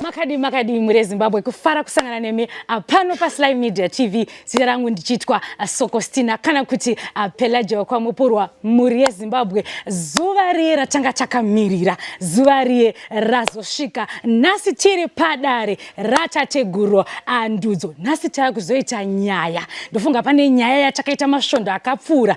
Makadii makadii mhuri yeZimbabwe, kufara kusangana nemi pano paSly Media TV. Zita rangu ndichiitwa Sokostina kana kuti Pelagia kwaMupurwa. Mhuri yeZimbabwe, zuva riye ratanga takamirira, zuva riye razosvika. Nhasi tiri padare ratateguru Ndudzo. Nhasi tava kuzoita nyaya. Ndofunga pane nyaya yatakaita masvondo akapfuura.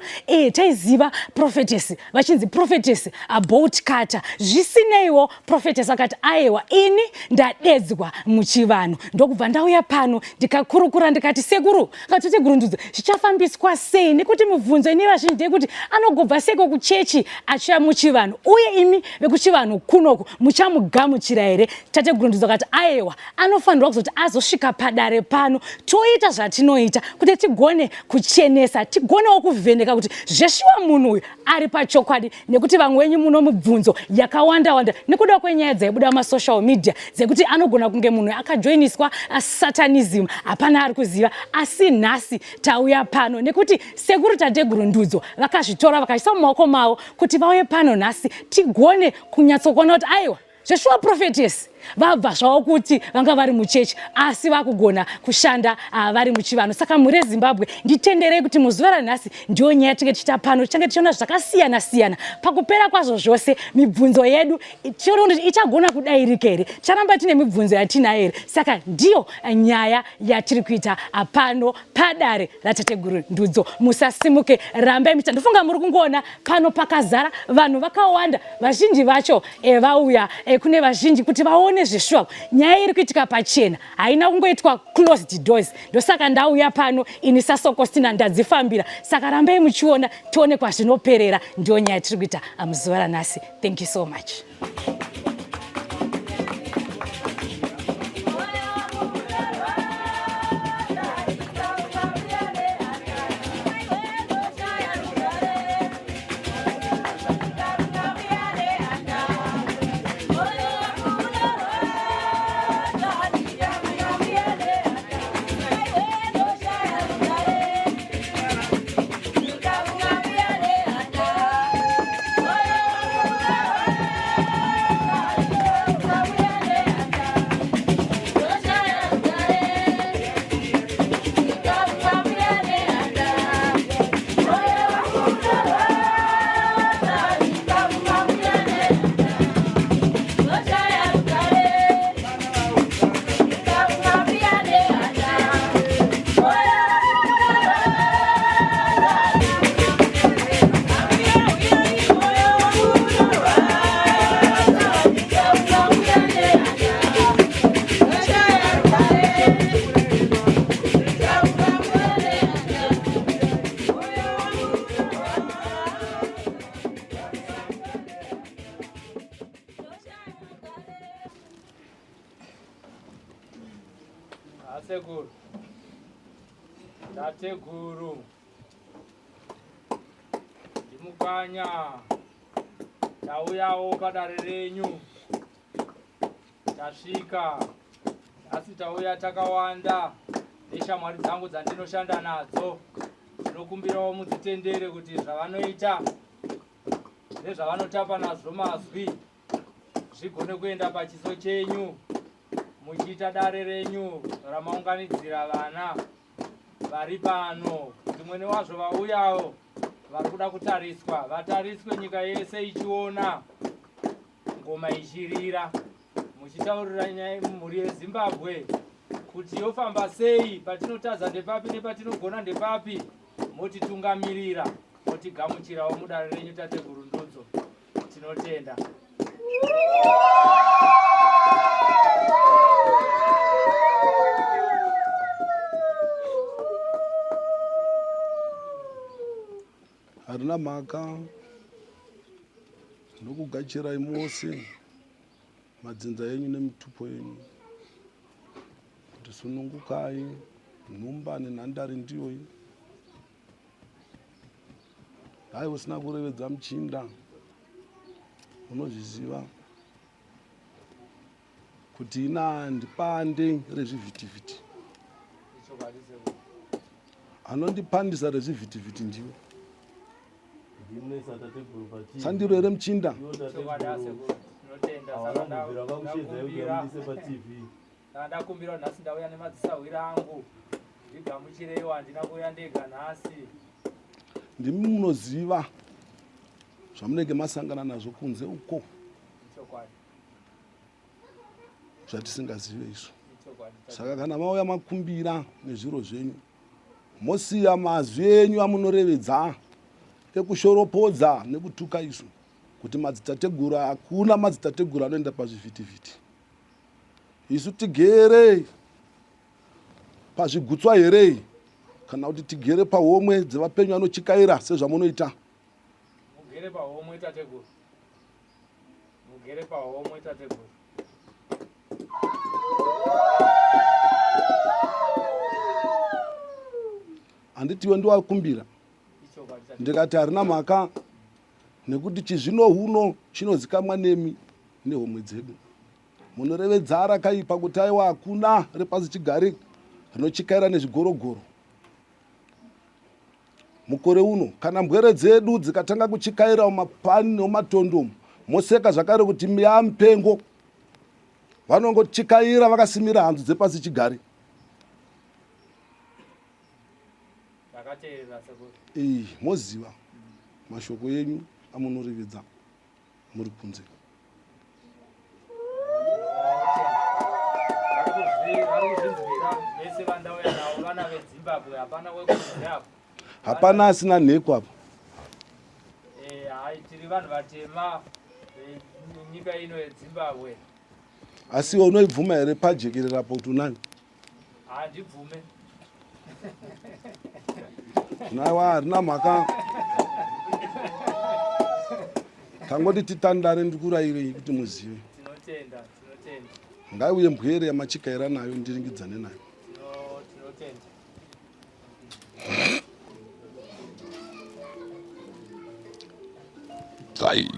Taiziva prophetess vachinzi prophetess about kata. Zvisineiwo prophetess akati aewa ini ndadedzwa muchivanhu, ndokubva ndauya pano ndikakurukura ndikati sekuru katateguru Ndudzo zvichafambiswa sei, nekuti mibvunzo ine vazhinji ndeyekuti anogobva seiko kuchechi achiuya muchivanhu, uye imi vekuchivanhu kunoku muchamugamuchira here? Tateguru Ndudzo akati aewa anofanirwa kuzoti azosvika padare pano toita zvatinoita kuti tigone kuchenesa, tigonewo kuvheneka kuti zveshuwa munhu uyu ari pachokwadi, nekuti vamwe venyu muno mibvunzo yakawanda wanda nekuda kwenyaya dzaibuda masocial media dzekuti anogona kunge munhu akajoiniswa satanism, hapana ari kuziva. Asi nhasi tauya pano nekuti sekuru tateguru Ndudzo vakazvitora vakaisa mumaoko mavo kuti vauye pano nhasi tigone kunyatsokuona kuti aiwa zveshuwa prophetess vabva zvavo kuti vanga vari muchechi asi vakugona kushanda vari muchivanhu. Saka mhuri yeZimbabwe, nditenderei kuti muzuva ranhasi ndiyo nyaya tinge tichiita pano. Tichange tichiona zvakasiyana siyana. Pakupera kwazvo zvose, mibvunzo yedu tichiona kuti ichagona kudairika here, ticharamba tine mibvunzo yatinayo here. Saka ndiyo nyaya yatiri kuita pano padare ratateguru Ndudzo. Musasimuke, rambai muchita. Ndofunga muri kungoona pano pakazara vanhu vakawanda, vazhinji vacho vauya kune vazhinji kuti vaone zveshuwa nyaya iri kuitika pachena, haina kungoitwa closed doors. Ndosaka ndauya pano ini saSokostina ndadzifambira. Saka rambai muchiona, tione kwazvinoperera. Ndiyo nyaya tiri kuita muzuva ranhasi. Thank you so much. Asekuru, tateguru, ndimukanya, tauyawo padare renyu, tasvika nhasi, tauya takawanda neshamwari dzangu dzandinoshanda nadzo. Ndinokumbirawo mudzitendere kuti zvavanoita nezvavanotapa nazvo mazwi zvigone kuenda pachiso chenyu muchiita dare renyu ramaunganidzira vana vari pano, kuti mwene wazvo vauyawo vari kuda kutariswa vatariswe nyika yese ichiona, ngoma ichirira, muchitaurira nyaya mhuri yeZimbabwe kuti yofamba sei, patinotadza ndepapi nepatinogona ndepapi, motitungamirira, motigamuchirawo mudare renyu tateguru Ndudzo. Tinotenda. Harina mhaka ndokugachirai mose madzinza enyu nemitupo yenyu kuti sunungukai, nhumba nenhandare ndiyoyi. Dai usina kurevedza muchinda, unozviziva kuti ina ndipande rezvivhitivhiti, anondipandisa rezvivhitivhiti ndiwe. Sandiro here muchinda? Tinotenda Hawana kubvira vakushedzai kuti vamudise paTV. Saka ndakumbira nhasi ndauya nemadzisahwira angu. Ndigamuchireiwo handina kuuya ndega nhasi. Ndimi munoziva zvamunenge masangana nazvo kunze uko. Ichokwadi. Zvatisingazive isu. Saka kana mauya makumbira nezviro zvenyu mosiya mazwi enyu amunorevedza ekushoropodza nekutuka isu kuti madzitateguru hakuna madzitateguru anoenda pazvivhitivhiti isu tigere pazvigutswa here kana kuti tigere pahomwe dzevapenyu vanochikaira sezvamunoita mugere pahomwe tateguru mugere pahomwe tateguru handiti iwe ndiwakumbira ndikati harina mhaka nekuti chizvino huno chinozikamwa nemi nehomwe dzedu munorevedzaa rakaipa kuti aiwa hakuna repasi chigare rinochikaira nezvigorogoro mukore uno kana mbwere dzedu dzikatanga kuchikaira mumapani nemumatondo moseka zvakare kuti yamupengo vanongochikaira vakasimira hanzu dzepasi chigare Iyi moziva mashoko enyu amunorividza muri kunze. Hapana asina nheko apa. Eh, tiri vanhu vatema nyika ino yeZimbabwe. Asi unoibvuma here pajekerera apo kuti unayo? Handibvume. Naiwa harina mhaka. Tangoti titandare ndikurairei kuti muzive. Tinotenda, tinotenda. Ngaiuye mbwere yamachikaira nayo ndiringidzane nayo. Tinotenda. Dai.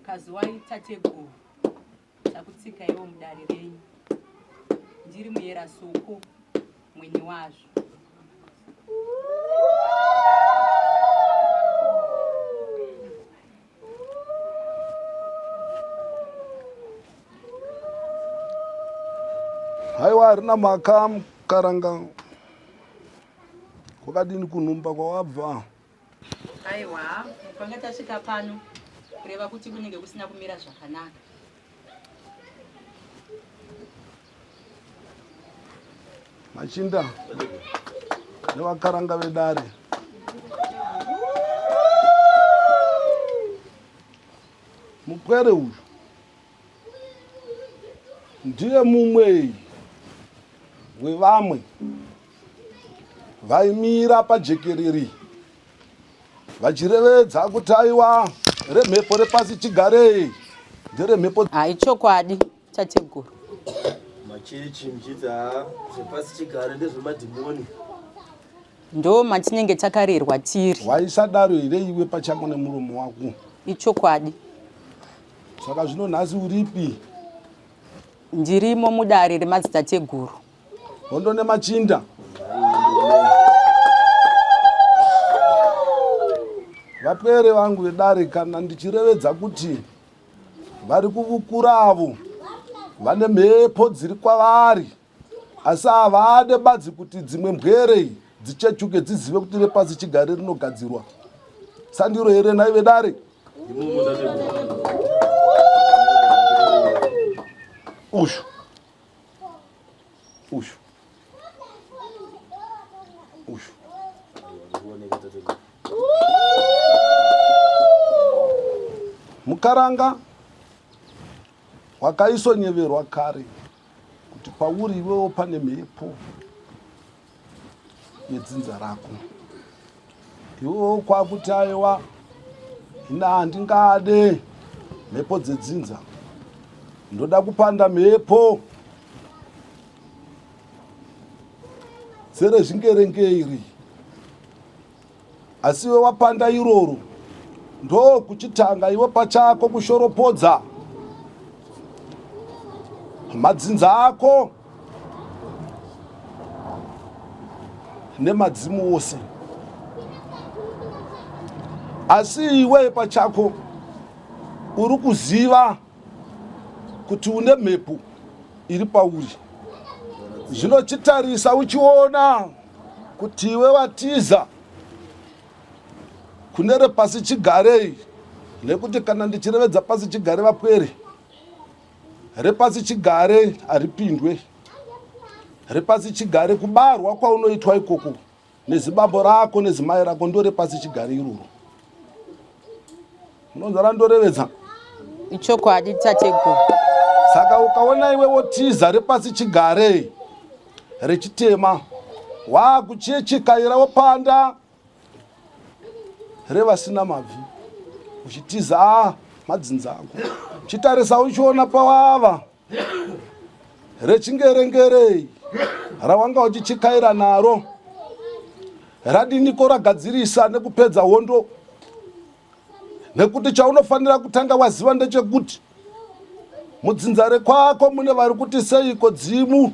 Kazuwai tateguru takutsikaiwo mudare renyu ndiri muyera soko mwene wazvo. Haiwa harina mhaka mukaranga kwakadini kunhumba kwawabva? Aiwa, panga tasvika pano kureva kuti kunenge kusina kumira zvakanaka. Machinda nevakaranga vedare mupwere uyu ndiye mumwe wevamwe vaimira pajekerere vachirevedza kuti aiwa remhepo repasi chigarei nderemhepo. Haichokwadi tateguru. Machechi muchiti haa zvepasi chigare ndezvemadhimoni. Ndo matinenge takarerwa tiri. Waisadaro here iwe pachako nemuromo wako? Ichokwadi. Saka zvino nhasi uripi? Ndirimo mudare remadzitateguru. Hondo nemachinda. Vapwere vangu vedare kana ndichirevedza kuti vari kuvukura avo vane mhepo dziri kwavari asi havade badzi kuti dzimwe mbwere dzichechuke dzizive kuti repasi chigare rinogadzirwa sandiro here nhai vedare uyu uyu uyu mukaranga wakaisonyeverwa kare. kuti pauri iwewo pane mhepo yedzinza rako. Iwewo kwakuti aiwa ina handingade mhepo dzedzinza, ndoda kupanda mhepo dzerezvingerengeiri. Asi iwe wapanda iroro ndokuchitanga iwe pachako kushoropodza madzinza ako nemadzimu ose. Asi iwe pachako uri kuziva kuti une mhepo iri pauri. Zvino chitarisa uchiona kuti iwe watiza kune repasi chigarei, nekuti kana ndichirevedza pasi chigare vapwere, repasi chigare haripindwe, repasi chigare kubarwa kwaunoitwa ikoko nezibambo rako nezimai rako ndorepasi chigare iroro. Unonzwa randorevedza? Ichokwadi tateguru. Saka ukaona iwe wotiza repasi chigare rechitema wakuchechikaira wopanda revasina mabvi uchitiza ah, madzinza ako chitarisa uchiona pawava rechingerengerei rawanga uchichikaira naro radiniko ragadzirisa nekupedza hondo nekuti chaunofanira kutanga waziva ndechekuti mudzinza rekwako mune vari kuti seiko dzimu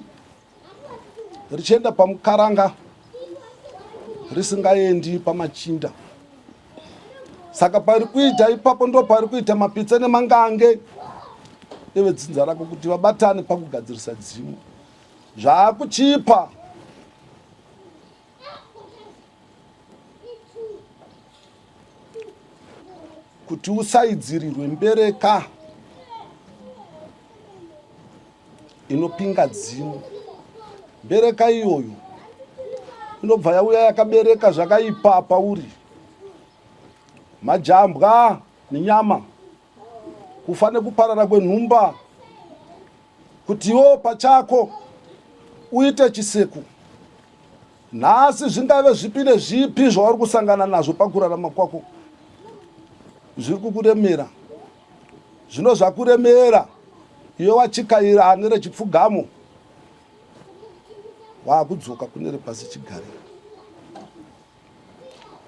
richienda pamukaranga risingaendi pamachinda saka pari kuita ipapo ndo pari kuita mapitse nemangange evedzinza rako kuti vabatane pakugadzirisa dzimu zvaakuchipa kuti usaidzirirwe mbereka inopinga dzimu. Mbereka iyoyo inobva yauya yakabereka zvakaipa pauri, majambwa nenyama, kufa nekuparara kwenhumba, kuti iwewo pachako uite chiseko. Nhasi zvingave zvipi nezvipi zvauri kusangana nazvo pakurarama kwako zviri kukuremera, zvino zvakuremera iwe wachikaira ane rechipfugamo waakudzoka kune repasi chigare.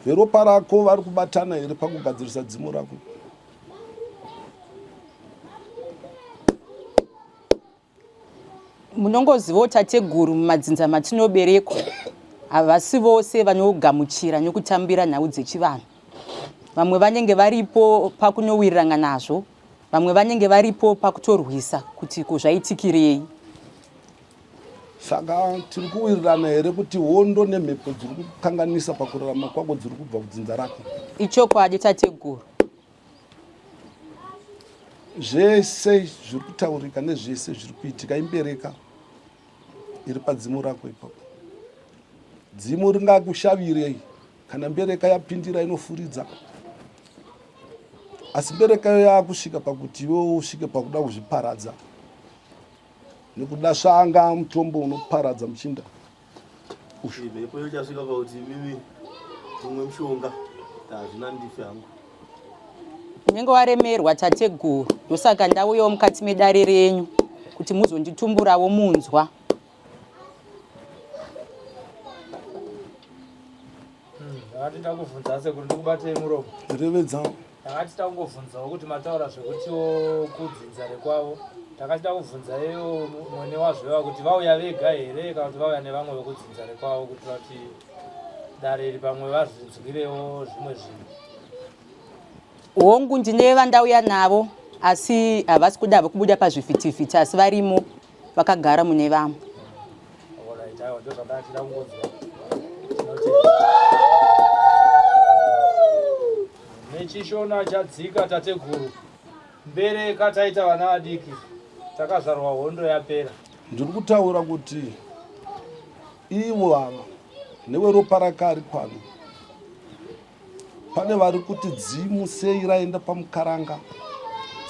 Veropa rako vari kubatana here pakugadzirisa dzimu rako? Munongozivawo tateguru mumadzinza matinoberekwa havasi vose vanogamuchira nekutambira nhau dzechivanhu. Vamwe vanenge varipo pakunowirirana nazvo, vamwe vanenge varipo pakutorwisa kuti ko zvaitikirei. Saka tiri kuwirirana here kuti hondo nemhepo dziri kukanganisa pakurarama kwako dziri kubva kudzinza rako? Ichokwadi tateguru. Zvese zviri kutaurika nezvese zviri kuitika imbereka iri padzimu rako ipapo. Dzimu ringakushavirei kana mbereka yapindira inofuridza, asi mbereka iyo yakusvika pakuti iwe usvike pakuda kuzviparadza nekuda svanga mutombo unoparadza muchinda. Mhepo iyo ichasvika pakuti imimi mumwe mushonga hazvina ndife hangu. Unenge waremerwa tateguru, ndosaka ndauyawo mukati medare renyu kuti muzonditumburawo munzwa. Ndakati ndakuvhunza sekuru ndikubatei muromo. Revedza. Ndakati takungobvunzawo kuti mataura zvekutiwo kudzinza rekwavo. Takati takubvunza iyo mwene wazveva kuti vauya vega here kana kuti vauya nevamwe vekudzinza rekwavo kuitira kuti dare iri pamwe vazvinzwirewo zvimwe zvinhu. Hongu ndine vandauya navo asi havasi kuda havo kubuda pazvivhitivhiti asi varimo vakagara mune vamwe. Alright, aiwa ndozvandanga kungonzwa. Nechishona chadzika tateguru. Mbereka taita vana vadiki takazvarwa hondo yapera. Ndiri kutaura kuti ivo ava neweropa rake ari pano pane vari kuti dzimu sei raenda pamukaranga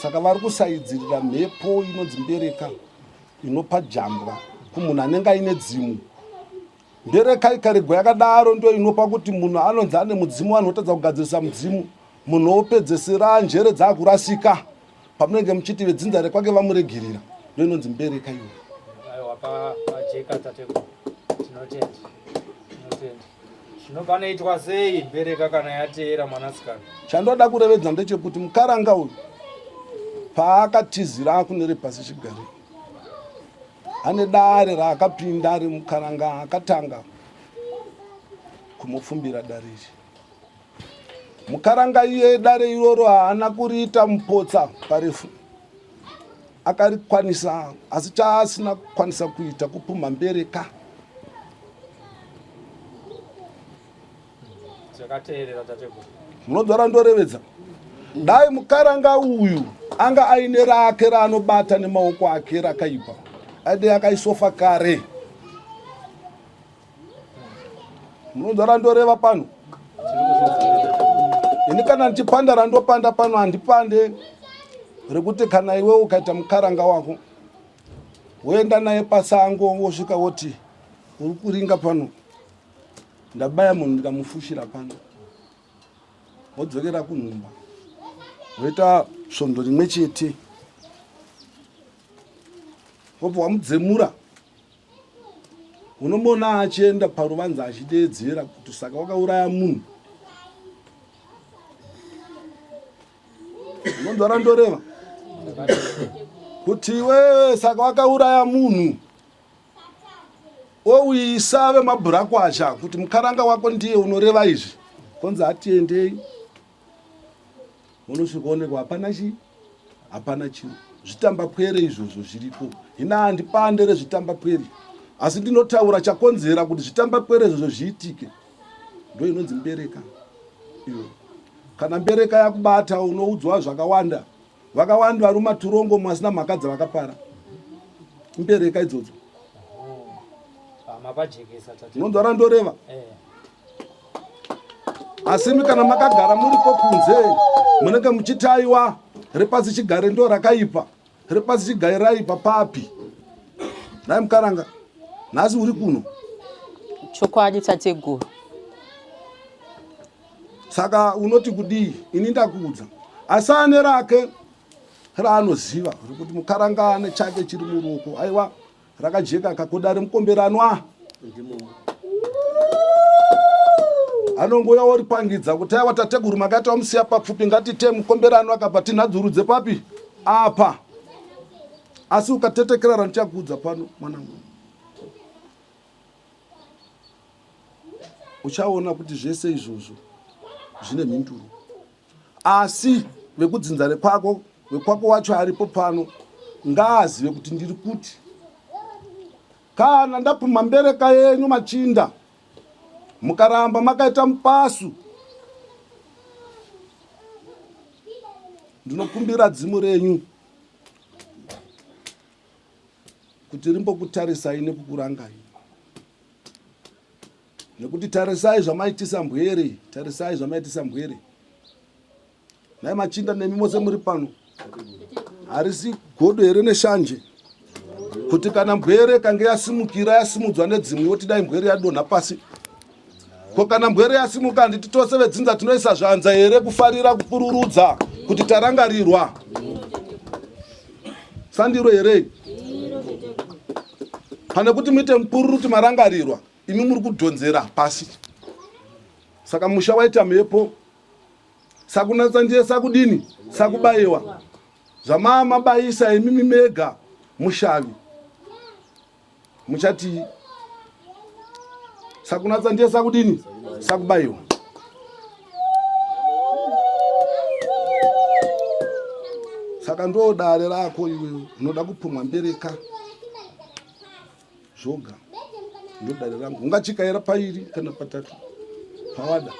saka vari kusaidzirira mhepo inonzi mbereka. inopa jambwa kumunhu anenge aine dzimu. Mbereka ikaregwa yakadaro ndiyo inopa kuti munhu anonzi ane mudzimu, vanhu votadza kugadzirisa mudzimu, munhu opedzesera njere dzakurasika pamunenge muchiti vedzinza rekwake vamuregerera. Ndiyo inonzi mbereka iyoyo. Aiwa, pajeka tateguru, tinotenda, tinotenda. Zvino panoitwa sei mbereka kana yateera mwanasikana? Chandoda kurevedza ndechekuti mukaranga uyu paakatizira kune repasi chigare ane dare raakapinda ari mukaranga akatanga kumupfumbira dare iri. Mukaranga iye dare iroro haana kuriita mupotsa parefu akarikwanisa asi chaasina kukwanisa kuita kupumha mbereka. Zvakateerera tateguru. Munonzwa randorevedza? Dai mukaranga uyu anga aine rake raanobata nemaoko ake rakaipa, aidai akaisofa kare. Munonzwa randoreva pano? Ini kana ndichipanda randopanda pano handipande rekuti kana iwe ukaita mukaranga wako woenda naye pasango wosvika woti uri kuringa pano ndabaya munhu ndikamufushira pano wodzokera kunhumba woita svondo rimwe chete wobva wamudzemura unomuona achienda paruvanze achideedzera kuti saka wakauraya munhu unonzwa randoreva kuti iwewe saka wakauraya munhu ouyisa vemabhurakwacha kuti mukaranga wako ndiye unoreva izvi konzi atiendei unosvika onekwa hapana chii hapana chiro zvitambapwere izvozvo zviriko hina handipande rezvitambapwere asi ndinotaura chakonzera kuti zvitambapwere izvozvo zviitike ndo inonzi mbereka iyo kana mbereka yakubata unoudzwa zvakawanda vakawanda vari mumaturongo masina mhaka dzavakapara mbereka idzodzo unonzwa randoreva eh. Asi imi kana makagara muriko kunze munenge muchiti aiwa repasi chigare ndo rakaipa repasi chigare raipa papi nhai mukaranga nhasi uri kuno chokwadi tateguru saka unoti kudii ini ndakuudza asi ane rake raanoziva rekuti mukaranga ane chake chiri muruoko aiwa Rakajeka kakoda remukomberanwa. Anongouya oripangidza kuti aiwa tateguru makaita wamusiya papfupi ngatite mukomberanwa akabva tinhadzurudze papi apa. Asi ukatetekera randichakuudza pano mwanangu. Uchaona kuti zvese izvozvo zvine mhinduro. Asi vekudzinza rekwako wekwako wacho aripo pano ngaazive kuti ndiri kuti kana ndapumha mbereka yenyu machinda mukaramba makaita mupasu ndinokumbira dzimu renyu kuti rimbokutarisai nekukurangai nekuti tarisai zvamaitisa mbwere tarisai zvamaitisa mbwere nhai machinda nemi mose muri pano harisi godo here neshanje kuti kana mbwere kange yasimukira yasimudzwa nedzimwe yoti dai mbwere yadonha pasi ko kana mbwere yasimuka handiti tose vedzinza tinoisa zvanza here kufarira kupururudza kuti tarangarirwa sandiro here pane kuti muite mupururu kuti marangarirwa imi muri kudhonzera pasi saka musha waita mhepo sakunatsa ndiye sakudini sakubayiwa zvamaa mabayisa imimi mega mushavi muchatii sakunatsa ndiye sakudini sakubayiwa saka ndo dare rako iwe unoda kupumwa mbereka zvoga ndodare rangu ungachikaira pairi kana patatu pawada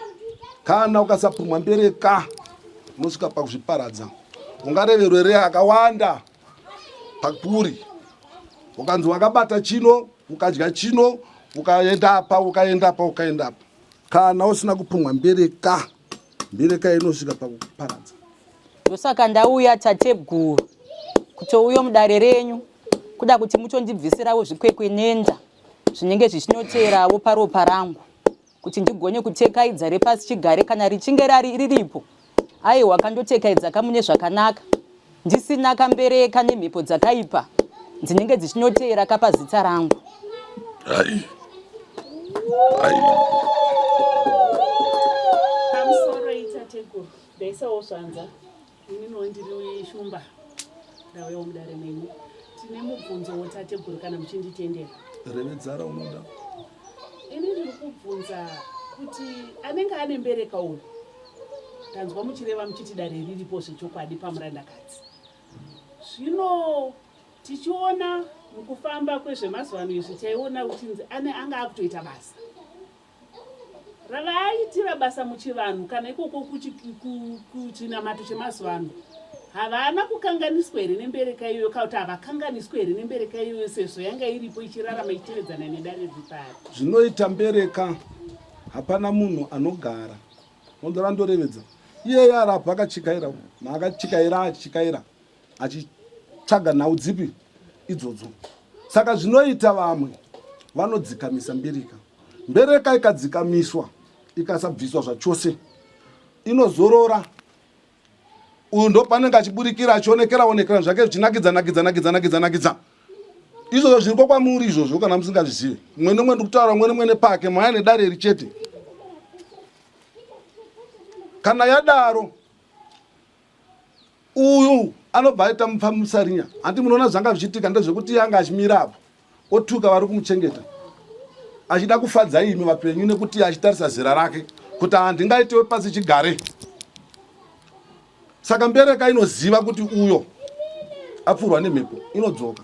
kana ukasapumwa mbereka unosvika pakuzviparadza ungareverwe re akawanda pakuri ukanzi wakabata chino ukadya chino ukaenda apa ukaenda apa ukaenda apa kana usina kupumwa mbereka mbereka inosvika pakuparadza Ndosaka ndauya tateguru kutouya mudare renyu. Kuda kuti mutondibvisirawo zvikwekwenenda zvinenge zvichinoteerawo paropa rangu kuti ndigone kutekaidza repasi chigare kana richinge rari riripo. Aiwa kandotekaidza kamune zvakanaka ndisina kambereka nemhepo dzakaipa dzinenge dzichinoteera kapa zita rangu. Ai. Ai. Pamusoro itateguru ndaisawo zvanza Ininiwo ndiri Shumba, ndauyawo mudare menyu. Tine mubvunzo wotateguru kana muchinditendera. Revedzara unoda. Ini ndiri kubvunza kuti anenge ane mbereka uyu ndanzwa muchireva muchiti dare riripo zvechokwadi pamurandakadzi. Zvino tichiona mukufamba kwezvemazuvano izvi taiona kuchinzi ane anga akutoita basa. Ravaaitira basa muchivanhu kana ikoko kuchinamato chemazuva ano havana kukanganiswa here nembereka iyoyo kana kuti havakanganiswa here nembereka iyoyo sezvo yanga iripo ichirarama ichitevedzana nedare riri pari Zvinoita mbereka hapana munhu anogara Mondo randorevedza iyeye arapa akachikaira maakachikaira achichikaira achitsvaga nhau dzipi idzodzo saka zvinoita vamwe vanodzikamisa mbereka mbereka ikadzikamiswa ikasabviswa zvachose inozorora uyu ndopanenge achiburikira achionekera onekera zvake zvichinakidza nakidza nakidza nakidza nakidza izvozvo zviriko kwamuri izvozvo kana musingazvizive mumwe nemwe ndikutaura mumwe nemwe nepake maya nedare iri chete kana yadaro uyu anobva aita mupamusarinya hanti munoona zvanga zvichiitika ndezvekuti iye anga achimira apo otuka vari kumuchengeta achida kufadza imi vapenyu nekuti achitarisa zera rake kuti handingaitewe pasi chigare saka mbereka inoziva kuti uyo apfurwa nemhepo inodzoka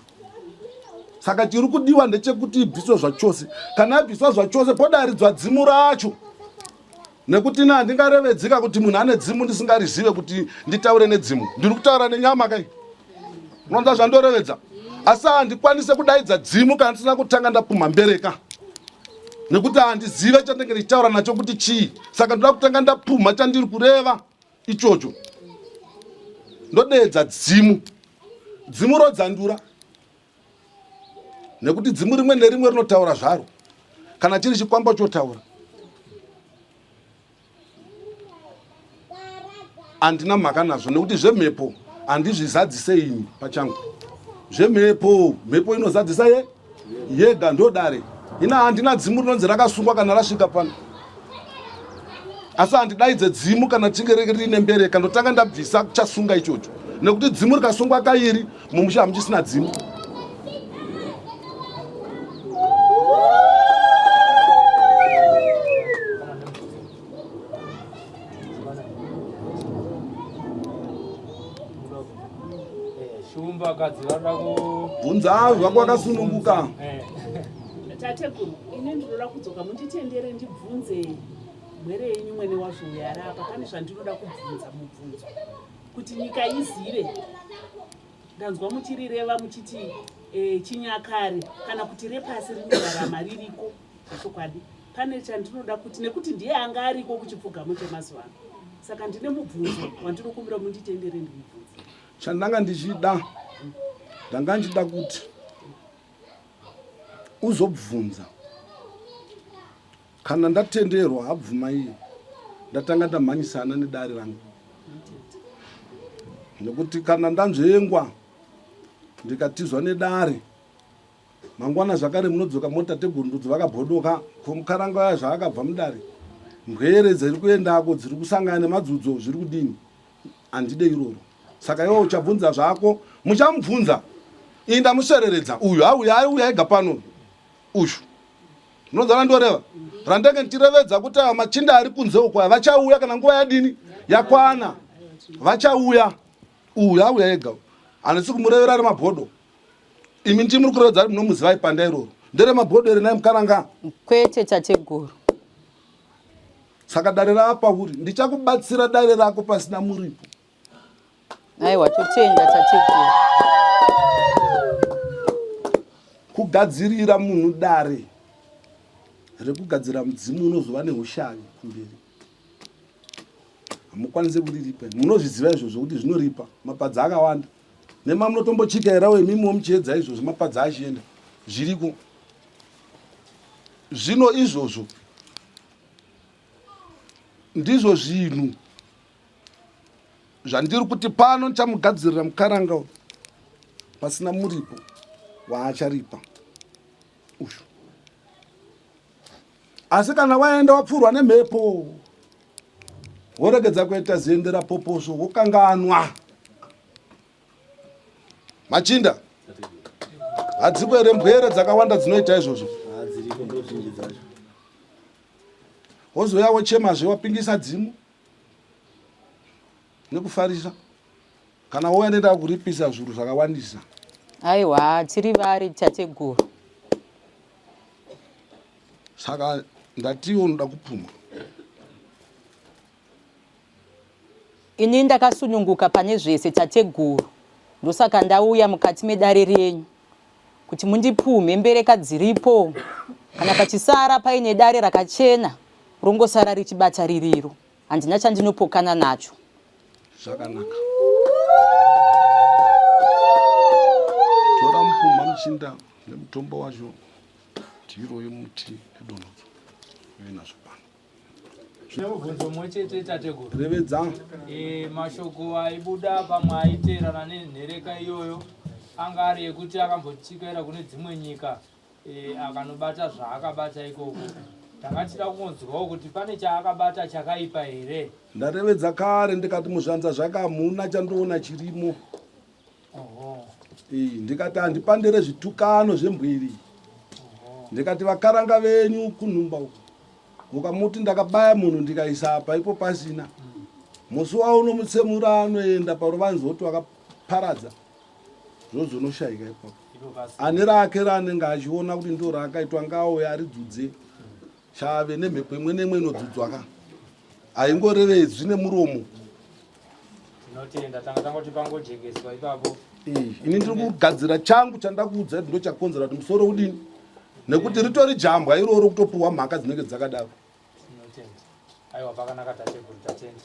saka chiri kudiwa ndechekuti ibviswe zvachose kana abviswa zvachose podaridzwa dzimu racho nekuti ini handingarevedzika kuti munhu ane dzimu ndisingarizive kuti nditaure nedzimu ndiri kutaura nenyama kai unonza zvandorevedza asi handikwanise kudaidza dzimu kana ndisina kutanga ndapumha mbereka nekuti handizive chandenge ndichitaura nacho kuti chii saka ndoda kutanga ndapumha chandiri kureva ichocho ndodeedza dzimu dzimu rodzandura nekuti dzimu rimwe nerimwe rinotaura zvaro kana chiri chikwambo chotaura handina mhaka nazvo nekuti zvemhepo handizvizadzise ini pachangu zvemhepo mhepo inozadzisa ye yega ndodare ina handina dzimu rinonzi rakasungwa kana rasvika pano asi handidaidze dzimu kana tinge riine mbereka ndotanga ndabvisa chasunga ichocho nekuti dzimu rikasungwa kairi mumusha hamuchisina dzimu Shumba kadzi vanoda ku bvunza zvako wakasununguka. Eh. Tateguru, ini ndinoda kudzoka munditendere ndibvunze mhwere yenyu mwene wazvo uyo ari apa pane zvandinoda kubvunza mubvunzo kuti nyika izive ndanzwa muchirireva muchiti e, chinyakare kana kuti repasi rinorarama ririko zvechokwadi pane chandinoda kuti nekuti ndiye anga ariko kuchipfugamo chemazuva ano saka ndine mubvunzo wandinokumbira munditendere ndimubvunze chandanga ndichida ndanga ndichida kuti uzobvunza kana ndatenderwa habvuma iye ndatanga ndamhanyisana nedare rangu nekuti kana ndanzvengwa ndikatizwa nedare mangwana zvakare munodzoka moti tateguru ndudzi vakabodoka ko mukaranga vaya zvaakabva mudare mbwere dziri kuendako dziri kusangana nemadzudzo zviri kudini handide iroro saka iwe uchabvunza zvako muchamubvunza iyi ndamusereredza uyu auya aiuya ega pano uyu unonzwa randoreva randenge ndichirevedza kuti ava machinda ari kunze uko aya vachauya kana nguva yadini yakwana vachauya uyu auya ega handisi kumurevera ari mabhodho imi ndii muri kurevedza ari munomuziva ipanda iroro nderemabhodho ere nai mukaranga Kwete tateguru. Saka dare raapauri ndichakubatsira dare rako pasina muripo. Aiwa totenda tateguru. Kugadzirira munhu dare rekugadzira mudzimu unozova neushavi kumberi. Hamukwanise kuriripa. Munozviziva izvozvo kuti zvinoripa mapadza akawanda. Nema munotombochikairawo imimiwo muchiedza izvozvo mapadza achienda. Zviriko. Zvino izvozvo ndizvo zvinhu zvandiri kuti pano ndichamugadzirira mukaranga uyu pasina muripo waacharipa uyu asi kana waenda wapfuurwa nemhepo woregedza kuita ziendera poposo wokanganwa machinda hadziko here mbwere dzakawanda dzinoita izvozvo wozouya wochemazve wapingisa dzimu nekufarisa kana wouya nenda kuripisa zvuru zvakawandisa aiwa tiri vari tateguru saka ndatiwo unoda kupumwa Ini ndakasununguka pane zvese tateguru ndosaka ndauya mukati medare renyu kuti mundipumhe mbereka dziripo kana pachisara paine dare rakachena rongosara richibata ririro handina chandinopokana nacho. Zvakanaka. Tora mupumha muchinda nemutombo wacho ndiro yemuti nedonhodzo uye nazvo pano. Mubvunzo mumwe chete tateguru. Revedza. E, mashoko aibuda pamwe aiteerana nenhereka iyoyo anga ari ekuti akambochikaira kune dzimwe nyika e, akanobata zvaakabata ikoko. Tanga tichida kungonzwawo kuti pane chaakabata chakaipa here? Ndarevedza kare ndikati muzvanza zvake hamuna chandoona chirimo. Ndikati handipandere zvitukano zvembwiri. Ndikati vakaranga venyu kunhumba uko mukamuti ndakabaya munhu ndikaisa apa ipo pasina musi waunomutsemura anoenda paruvanzi woti wakaparadza zvozonoshaika ipapo ane rake raanenge achiona kuti ndo raakaitwa ngaauye aridzudze chave nemhepo imwe nemwe inodzudzwa ka haingorevedzwi nemuromo Tinotenda tanga tangoti pangojekeswa ipapo. Ini ndiri kugadzira changu chandakuudza kuti ndochakonzera kuti musoro udini nekuti ritori jambwa iroro kutopuhwa mhaka dzinenge dzakadaro. Tinotenda. Aiwa pakanaka tateguru tatenda.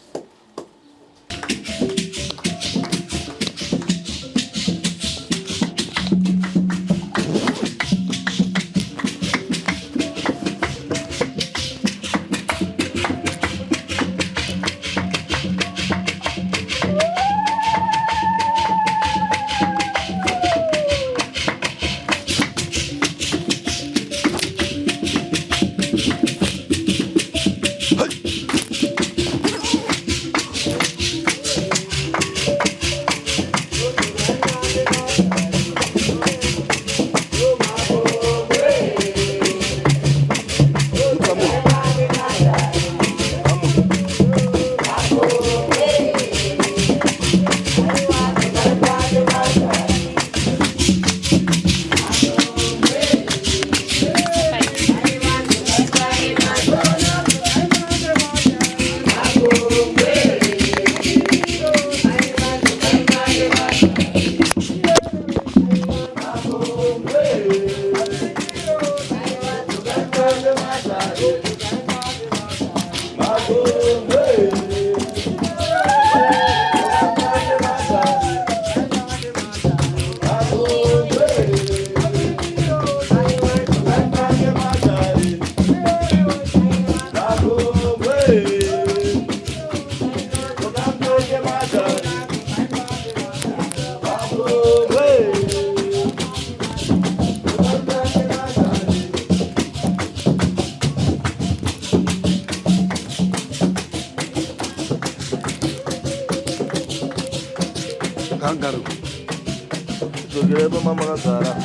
Dzokerai pamamakagara.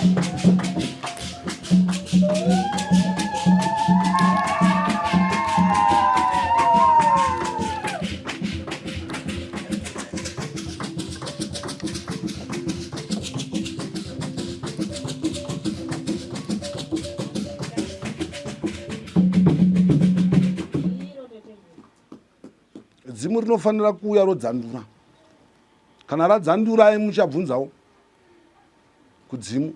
Dzimu rinofanira kuuya rodzandura. Kana radzandurai muchabvunzawo kudzimu.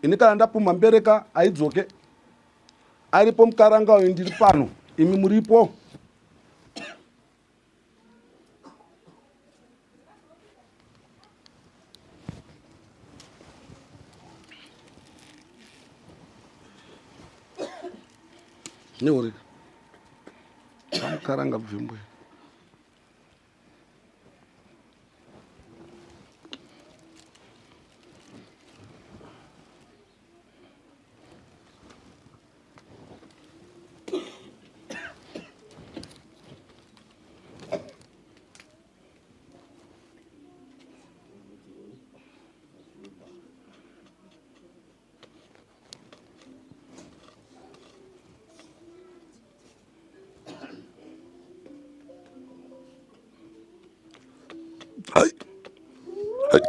Ini kana ndapumha mbereka haidzoke. Aripo mukaranga uyu ndiri pano, imi muripo. Neurika. Pamukaranga bvimbwe. Hai. Hai.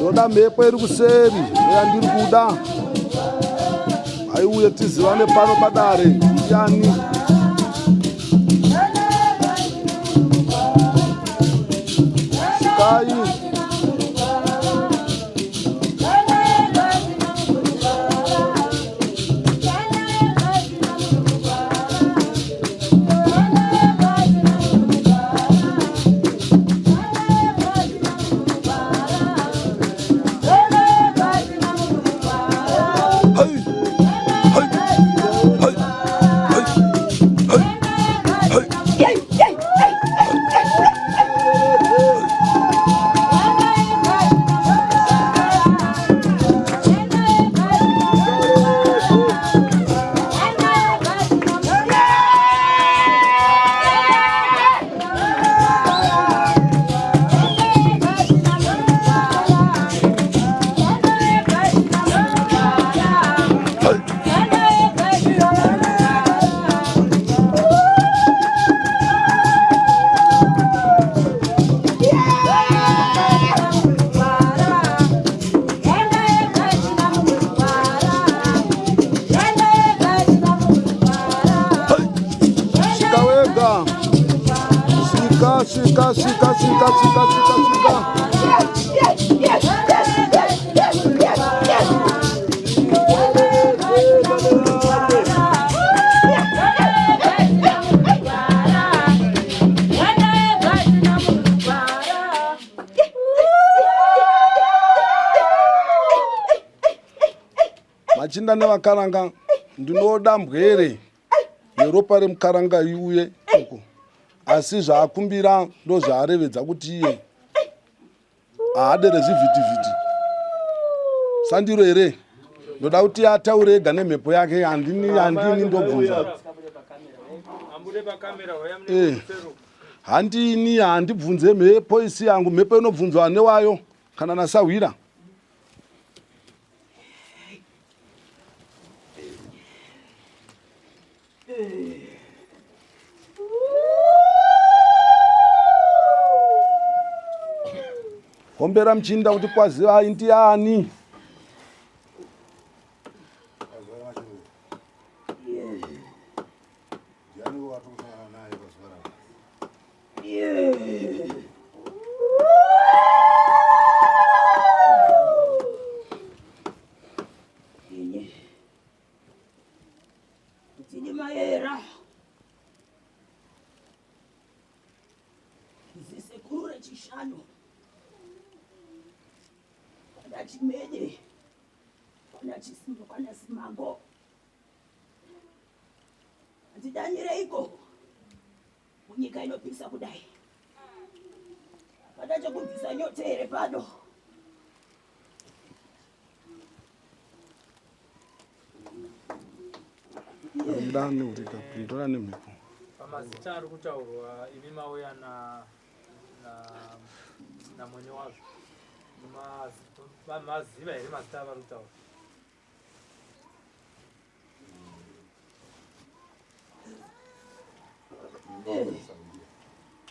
Ndoda mhepo iri kuseri ndoyandiri kuda aiuye tizivane pano padare ndiani svikai Svika wega. Svika, svika, svika, svika, svika, svika, svika. Machinda nevakaranga ndinoda mbwere yeropa remukaranga iuye uko asi zvaakumbira ndozvaarevedza kuti iye haade rezvivhitivhiti sandiro here ndoda kuti ataure ega nemhepo yake handini handini ndobvunza eh, handini handibvunze mhepo isi yangu mhepo inobvunzwa newayo kana nasahwira Hombera muchinda kuti kwazivai ndiani? Ndini mayera zisekuru rechishanu kwana chimene kwana chisimba kwana simango handidanyireiko munyika inopisa kudai hapana chekubvisa nyote here pano Ndani urika ndora nemhepo. Pamazita ari kutaurwa imi mauya na na na mwene wazvo. Maziva here mazita avari kutaura?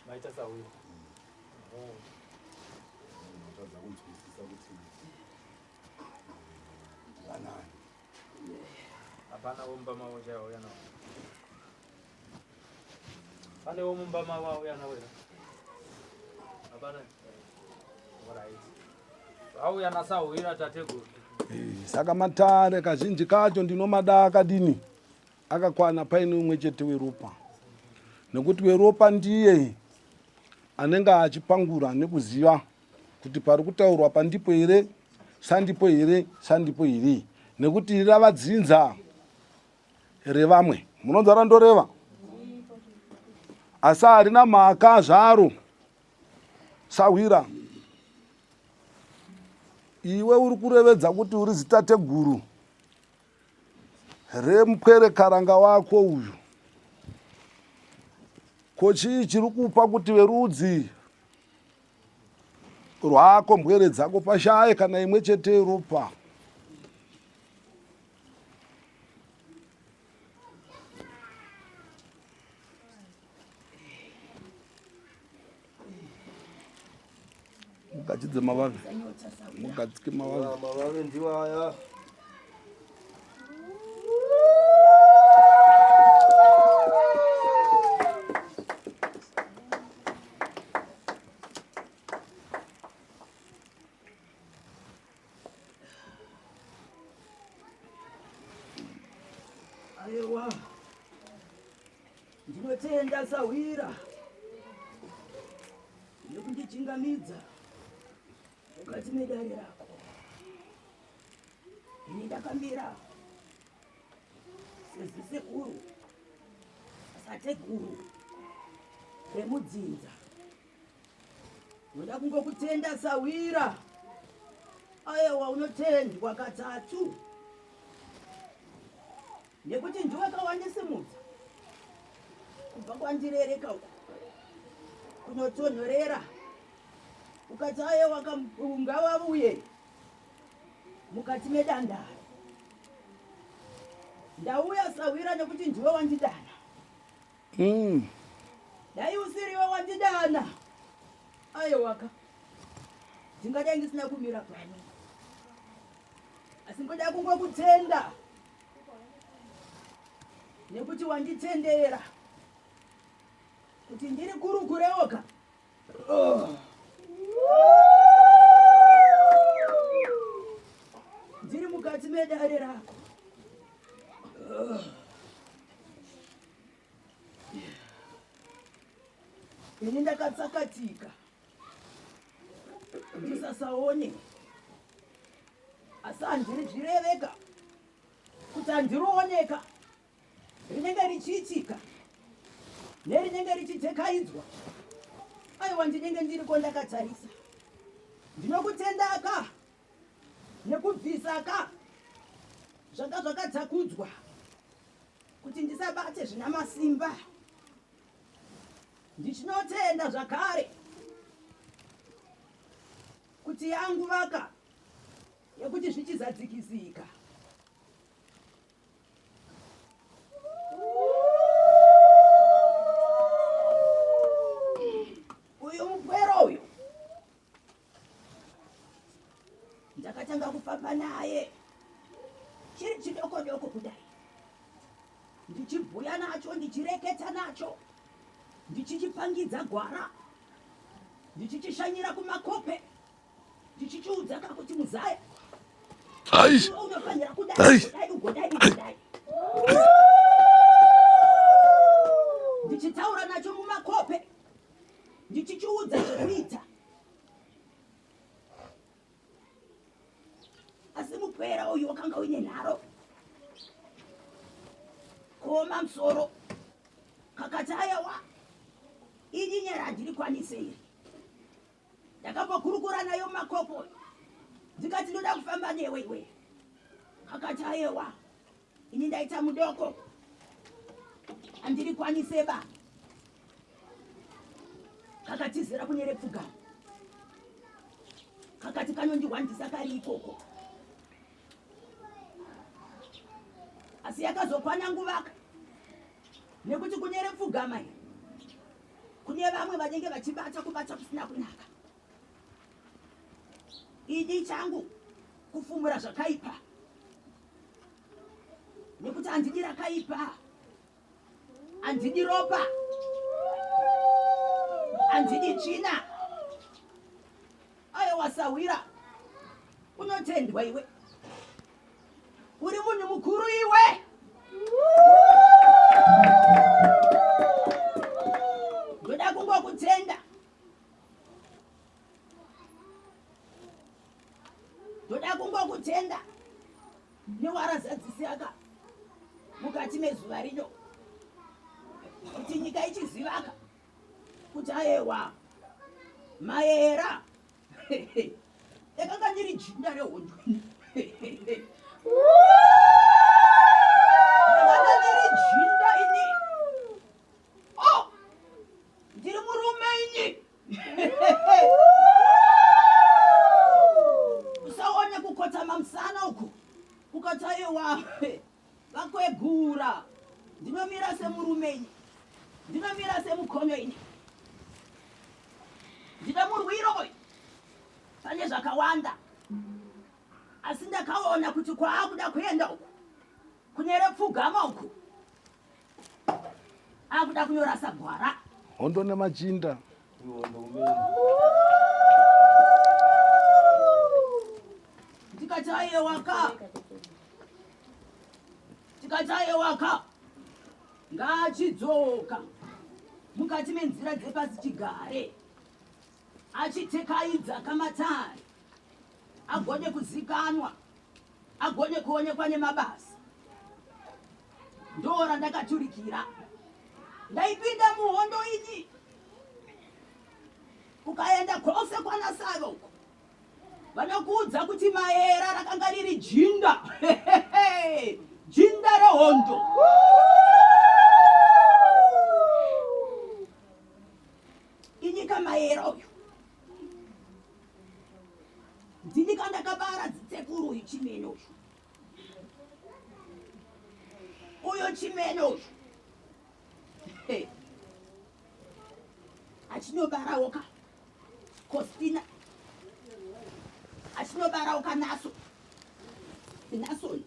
Maita sahwira. Oh. Matadza kunzwisisa kuti vanani. Hapana womba mavo chaiwo nawo. Pane womumba mavo auya nawo here? Hapana. Vauya nasahwira tateguru. Saka matare kazhinji kacho ndinomada akadini akakwana paine umwe chete weropa, nekuti weropa ndiye anenge achipangura nekuziva kuti pari kutaurwa pandipo here, sandipo here, sandipo here, nekuti iri rava dzinza revamwe. Munonzwa randoreva? Asi harina mhaka zvaro. Sahwira, iwe uri kurevedza kuti uri zitateguru remupwere karanga wako uyu. Ko chii chiri kupa kuti verudzi rwako mbwere dzako pashaye kana imwe chete yeropa? Mugadzidze mavave, mugadzike mavave. Mavave ndiwo aya. Aiwa, ndinotenda sahwira nekundichingamidza mukati medare rako. Ini ndakamira sezisekuru sateguru remudzinza. Ndoda kungokutenda sahwira. Ayewa unotendwa katatu nekuti ndiwe kawandisimudza kubva kwandirereka uku kunotonhorera ukati ayewa ngavavuye mukati medandaro. Ndauya sahwira nekuti ndiwe wandidana. Dai usiriwe wandidana, aiwaka, ndingadai ndisina kumira pano. Asi ndoda kungokutenda nekuti wanditendera kuti ndiri kurukurewoka. Oh. Ndiri mukati medare rako. Oh. Ini ndakatsakatika ndisasaone, asi handiri zvireveka kuti handirioneka rinenge richiitika nerinenge richitekaidzwa. Aiwa, ndinenge ndiriko ndakatarisa. Ndinokutendaka nekubvisa ka zvanga zvakatakudzwa kuti ndisabate zvina masimba. Ndichinotenda zvakare kuti yangu vaka yekuti zvichizadzikisika. Uyu mupwero uyu ndakatanga kufamba naye chiri chidoko doko kudai, ndichibhuya nacho, ndichireketa nacho, ndichichipangidza gwara, ndichichishanyira kumakope, ndichichiudza kakuti muzaya unofanira kudai kudai ugodai ugodai, ndichitaura nacho mumakope, ndichichiudza zvekuita. Asi mupwera uyu wakanga uine nharo, kuoma musoro, kakati ayawa, ini nyara handirikwanise iri. Ndakambokurukura nayo mumakopo, ndikati ndoda kufamba newe iwe. Kakati ayewa, ini ndaita mudoko, handirikwanise ba. Kakatizira kune repfugamo, kakati kanondihwandisa kari ikoko. Asi yakazokwana nguvaka nekuti kune repfugama iri kune vamwe vanenge vachibata kubata kusina kunaka. Idi changu kufumura zvakaipa nekuti handidi rakaipa, handidi ropa, handidi tsvina. Aiwa. Sahwira, unotendwa iwe, uri munhu mukuru iwe. Ndoda kungokutenda, ndoda kungokutenda newarazadzisaka mukati mezuva rino kuti nyika ichizivaka kuti ayewa mayera ndakanga ndiri jinda rehondo ndakanga ndiri jinda ini oh ndiri murume ini usaone kukotama musana uku ukataiwa vakwegura ndinomira semurume ini ndinomira semukono ini ndine murwiro uyu pane zvakawanda asi ndakaona kuti kwaakuda kuenda uku kunyere pfugama uku akuda kunyorasa gwara hondo nemachinda ndikati aiwaka tikati aiwaka ngaachidzoka mukati menzira dzepasi chigare achitekaidza kamatare agone kuzikanwa agone kuonekwa nemabasa ndoo randakaturikira ndaipinda muhondo ini ukaenda kwose kwanasave uko vanokuudza kuti maera rakanga riri jinda jinda rehondo inyika maera uyu ndini kandakabara dzitsekuru uyu chimene uyu uyu chimene uyu achinobarawo ka Costina achinobarawo kanaso nasoni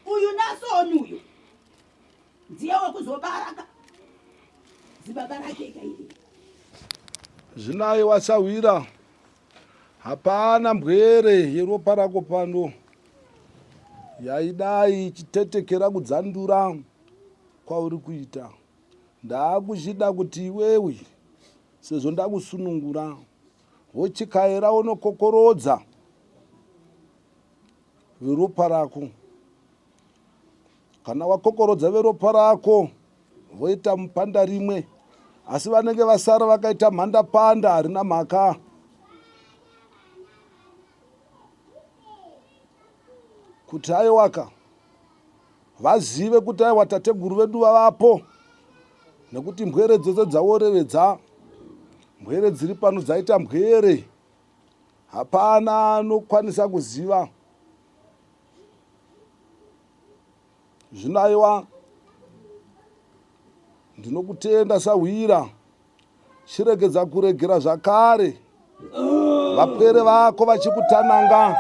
uyu nasoni uyu ndiye wekuzobara ka zibaba rake kairi zvinaye wasahwira hapana mbwere yeropa rako pano yaidai ichitetekera kudzandura kwauri kuita Ndakuchida kuti iwewe sezvo ndakusunungura wochikaira wonokokorodza veropa rako. Kana wakokorodza veropa rako voita mupanda rimwe, asi vanenge vasara vakaita mhandapanda harina mhaka. Kuti aiwaka vazive kuti aiwa tateguru vedu vavapo nekuti mbwere dzose dzaworevedza mbwere dziri pano dzaita mbwere hapana anokwanisa kuziva zvino aiwa ndinokutenda sahwira chiregedza kuregera zvakare vapwere vako vachikutananga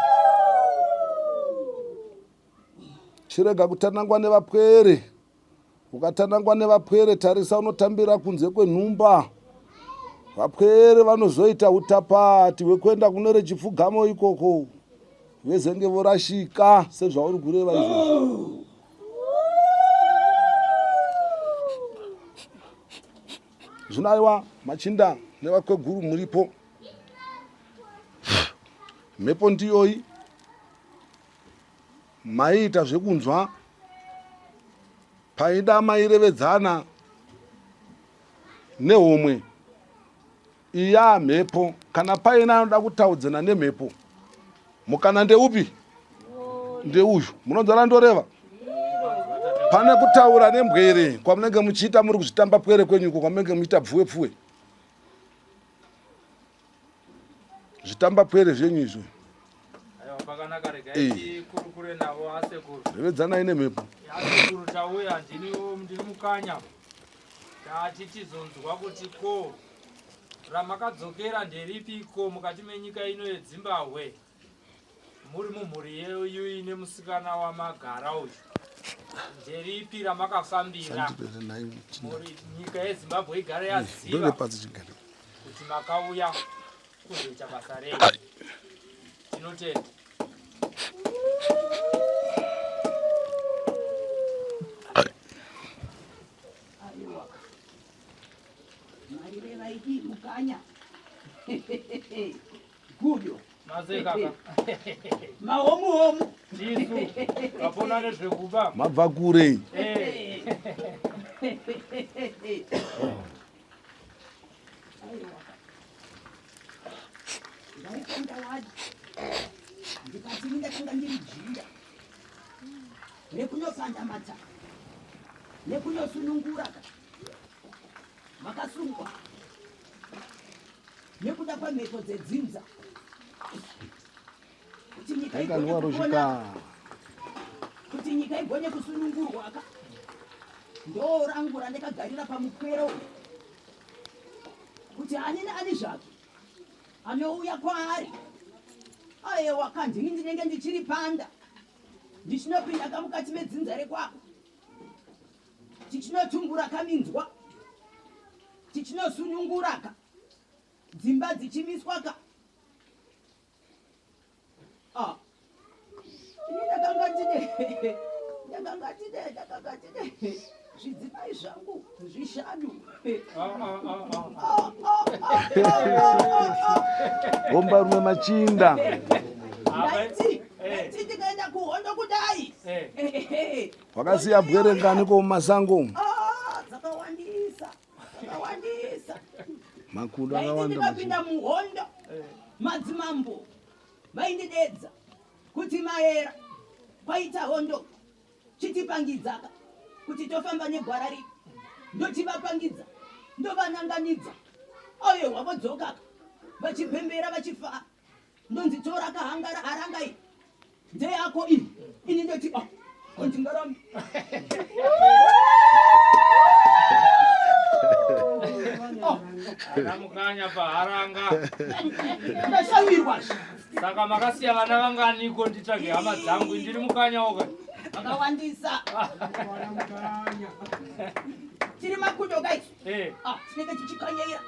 Chirega kutanangwa nevapwere. Ukatanangwa nevapwere tarisa unotambira kunze kwenhumba. Vapwere vanozoita utapati hwekuenda kune rechipfugamo ikoko vezenge vorashika sezvauri kureva izvozvo. Zvino aiwa machinda nevakweguru muripo. Mhepo ndiyoyi. Maiita zvekunzwa paida mairevedzana nehomwe iya mhepo kana paine anoda kutaudzana nemhepo mukana ndeupi ndeuyu munonzwa randoreva pane kutaura nembwere kwamunenge muchiita muri kuzvitamba pwere kwenyuko kwamunenge muchiita pfuwe pfuwe zvitamba pwere zvenyu izvo pakanaka regai eh. tikurukure navo asekuru revedzanai nemhepo asekuru tauya ndini ndiri mukanya tati tizonzwa kuti ko ramakadzokera nderipiko mukati menyika ino yedzimbahwe muri mumhuri yeyu ine musikana wamagara uyu nderipi ramakafambira nyika yezimbabwe igare yaziva. makauya kuzoita basa renyu. Tinotenda. Mukanya gudo mahomu homu tisu vapona nezvekuba mabva kure eh. Ndikati ndakanga ndiri jinda rekunopanda mataka nekunosunungura vakasungwa nekuda kwemhepo dzedzinza kuti nyika igone kupona kuti nyika igone kusunungurwa ka ndo rangu randakagarira pamukwero uyu kuti ani naani zvake anouya kwaari ayewa kandini ndinenge ndichiri panda ndichinopinda kamukati medzinza rekwako tichinotumbura kaminzwa tichinosunungura ka dzimba dzichimiswa ka ah. ini ndakanga ndine ndakanga ndine ndakanga ndine zvidzimai zvangu zvishanu gombarume machinda ndaiti ndaiti ndikaenda kuhondo kudai Wakasiya bwere ngani ko mumasango umu? Ah, dzakawandisa dzakawandisa. Makudo Ndaiti akawanda. ndikapinda muhondo madzimambo vaindidedza kuti maera kwaita hondo chitipangidzaka kuti tofamba negwara ripi ndochivapangidza ndovananganidza ayewa vodzokaka vachipembera vachifara ndonzi tora kahangara haranga iyi ndeyako iyi ini ndoti oh, kondingarambi oh. Mukanya paharanga ndashawirwa saka makasiya vana vanganiko nditsvage hama dzangu ndiri mukanya oka vakawandisa tiri makudo kaisu eh. ah, tinenge tichikanyaira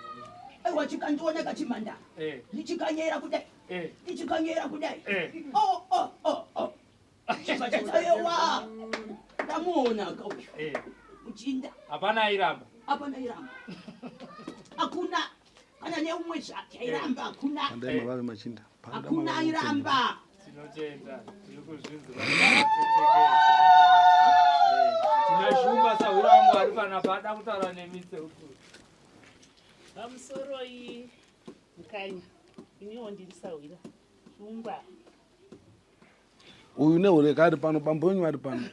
aiwa chikandiona kachimhandara eh. ndichikanyaira kudai eh. ndichikanyaira kudai eh. oh, oh, oh, oh. Chibva chatayewa ndamuona ka uyu eh. muchinda hapana airamba hapana airamba hakuna kana neumwe zvake airamba hakuna Pandai mavave machinda. Hakuna airamba. Tinotenda tiri kuzvinzwa. Tina Shumba sahwira wangu ari panapa ada kutaura nemi sekuru. Pamusoroi Mukanya, iniwo ndiri sahwira Shumba. Uyu nehureka ari pano, bambo wenyu vari pano.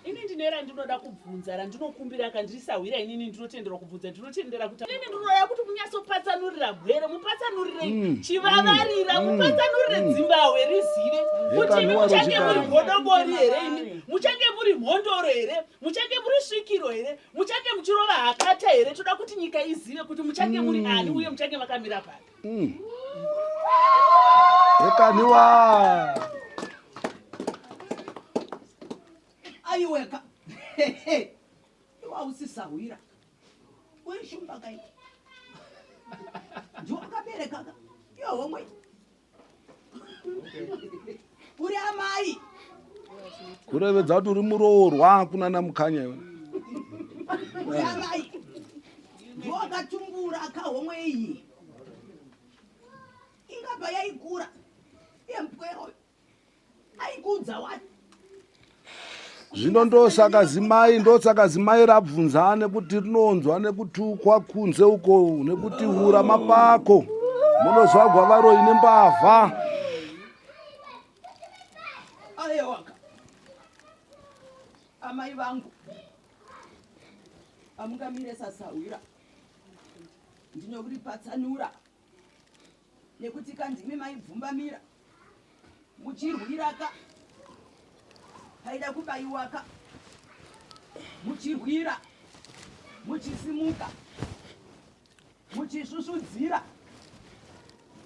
Ini ndine randinoda kubvunza randinokumbira kandiri sahwira inini ndinotenderwa kubvunza ndinotendera kuti inini ndinoda kuti munyatsopatsanurira gwere mupatsanurire mm. chivavarira mm. mupatsanurire mm. dzimbahwe rizive kuti imi muchange muri godobori here imi muchange muri mhondoro here muchange muri svikiro here muchange muchirova hakata here toda kuti nyika izive kuti muchange muri mm. ani uye muchange makamira papi mm. Hekaniwa aiweka iwe ausisahwira uri shumba kai ndiwo akabereka ka iyo homwe uri amai kurevedza kuti uri muroorwa kunana mukanya iwe uri amai ndiwo akatumbura kahomwe iyi ingabva yaikura yempwero aikudza wani Zvino ndosaka zimai ndosaka zimai rabvunza nekuti rinonzwa nekutukwa kunze uko nekuti hura mapako munozvagwa varoyi nembavha. Aiwaka amai vangu amungamire sasahwira ndinokuripatsanura nekuti kandimi maibvumbamira muchirwiraka paida kubaiwaka muchirwira muchisimuka muchisvusvudzira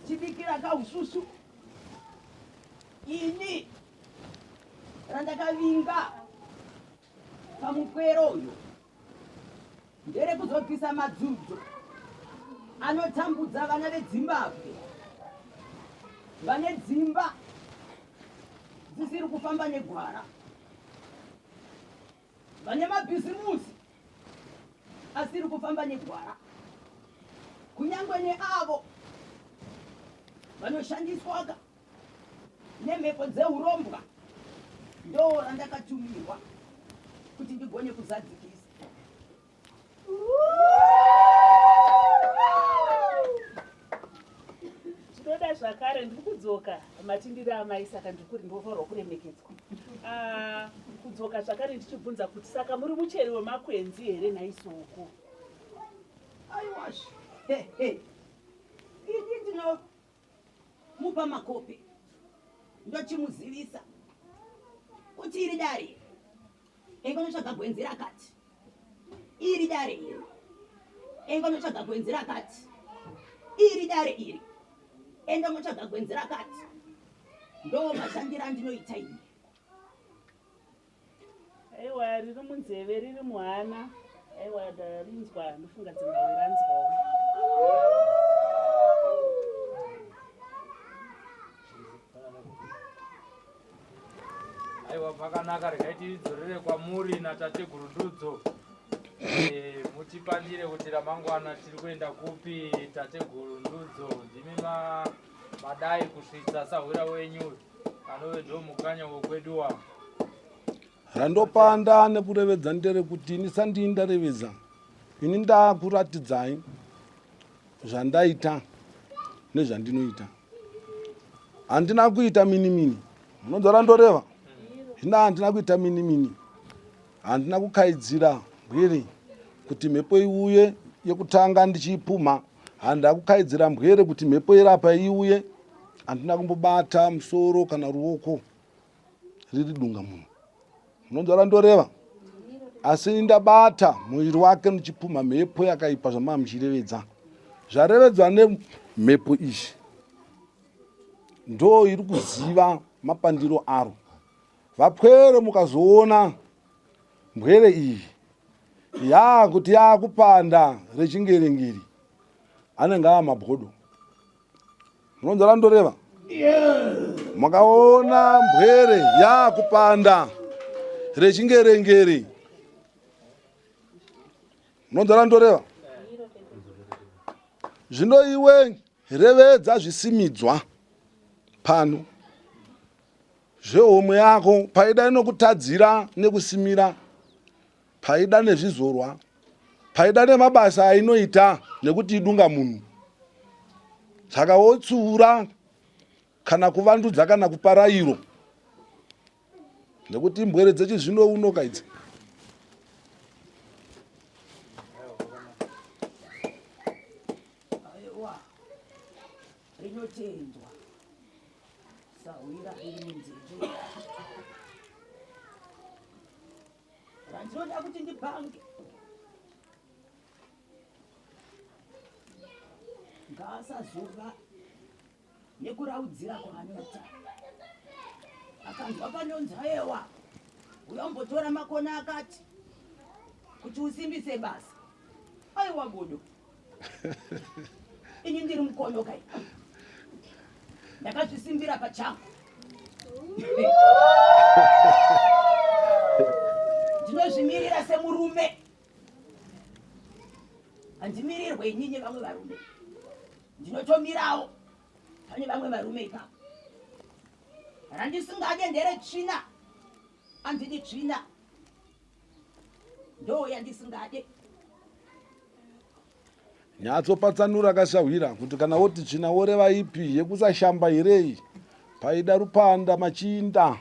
chibikira kausvusvu ini randakavinga pamupwero uyo nderekuzobvisa madzudzo. Anotambudza vana veDzimbabwe vane dzimba dzisiri kufamba negwara, vane mabhizimusi asiri kufamba negwara, kunyange neavo vanoshandiswaka nemhepo dzeurombwa ndoo randakatumirwa kuti ndigone kuzadzikisa. Tinoda zvakare ndiri kudzoka matindiri amai saka ndiri ndinofanirwa kuremekedzwa. Ah, kudzoka zvakare ndichibvunza kuti saka muri mucheri wemakwenzi here nhai Soko? Aiwazve. Ini ndino mupa makope ndochimuzivisa kuti iri dare iri engonotsvaga gwenzi rakati iri dare iri engonotsvaga gwenzi rakati iri dare iri endonotsvaga gwenzi rakati ndo mashandiro andinoita ini Aiwa riri munzeve riri muhana. Aiwa ndarinzwa ndofunga dzimwe ranzwawo. Aiwa pakanaka regai tidzorere kwamuri natateguru Ndudzo. Eh, mutipandire kuti ramangwana tiri kuenda kupi tateguru Ndudzo ndimi madai kusvitsa sahwira wenyu anove ndo mukanya wokwedu wa Randopanda nekurevedza nderekuti ini sandii ndarevedza ini ndakuratidzai zvandaita nezvandinoita handina kuita minimini munonzwa randoreva zvino handina kuita minimini handina kukaidzira mbwiri kuti mhepo iuye yekutanga ndichiipumha Handina kukaidzira mbwere kuti mhepo irapa iuye, handina kumbobata musoro kana ruoko riri dunga munhu. Munonzwa randoreva? Asi ndabata muviri wake ndichipumha mhepo yakaipa zvamava muchirevedza. Zvarevedzwa nemhepo izvi ndo iri kuziva mapandiro aro. Vapwere mukazoona mbwere iyi yaa kuti yaakupanda rechingeringiri anenge ava mabhodo munonzwa randoreva makaona mbwere yaakupanda rechingerengeri munonzwa randoreva zvino iwe revedza zvisimidzwa pano Zvehomwe yako paida inokutadzira nekusimira, paida nezvizorwa, paida nemabasa ainoita nekuti idunga munhu. Saka wotsiura kana kuvandudza kana kupa rayiro nekuti imbwere dzechizvino uno kaidzi. Aiwa, rinotendwa. Sahwira iri munzeve. Randinoda kuti ndipange. Ngaasazova nekuraudzira kwaanoita. Akanzwa panonzi ayewa uyombotora makona akati kuti usimbise basa. Aiwa bodo. Ini ndiri mukono kai. Ndakazvisimbira pachangu. Ndinozvimirira semurume. Handimirirwe ini nevamwe varume. Ndinotomirawo pane vamwe varume ipapo. Randisingade ndere tsvina. Andidi tsvina. Ndoo yandisingade. Nyatsopatsanura kasahwira kuti kana woti tsvina woreva ipi yekusashamba here iyi paida rupanda machinda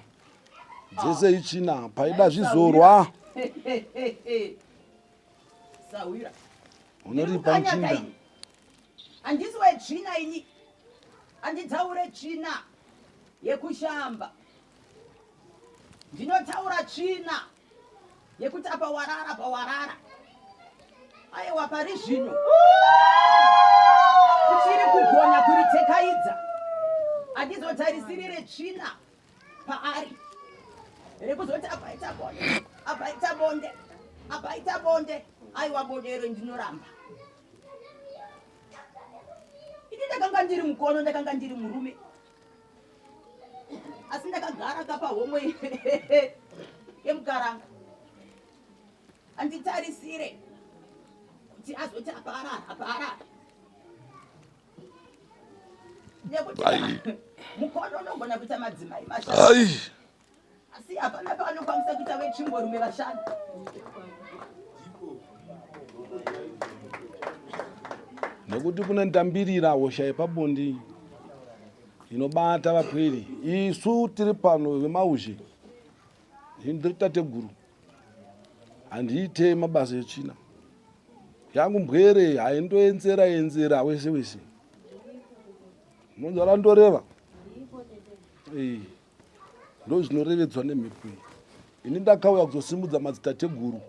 dzese itsvina paida zvizorwa Sahwira. Unoripa muchinda. Handisi wetsvina ini. Handitaure tsvina yekushamba. Ndinotaura tsvina yekuti apa warara apa warara. Aiwa pari zvino kuchiri kugona kuritekaidza. Handizotarisirire tsvina paari rekuzoti apa ita bonde apa ita bonde apa ita bonde. Aiwa bonde iro ndinoramba. Ndakanga ndiri mukono, ndakanga ndiri murume, asi ndakagara kapa homwe yemukaranga anditarisire kuti azoti apa arara apa arara nekuti mukono unogona kuita madzimai mashanu asi hapana paanokwanisa kuita vetsvimborume vashanu. Nekuti kune ndambirira hosha yepabonde inobata vapwere. Isu tiri pano vemauzhe, ini ndiri tateguru, handiite mabasa etsvina. Yangu mbwere haindoenzera enzera wese wese. Munonzwa randoreva? Eh. Ndozvinorevedzwa nemhepo iyi. Ini ndakauya kuzosimudza madzitateguru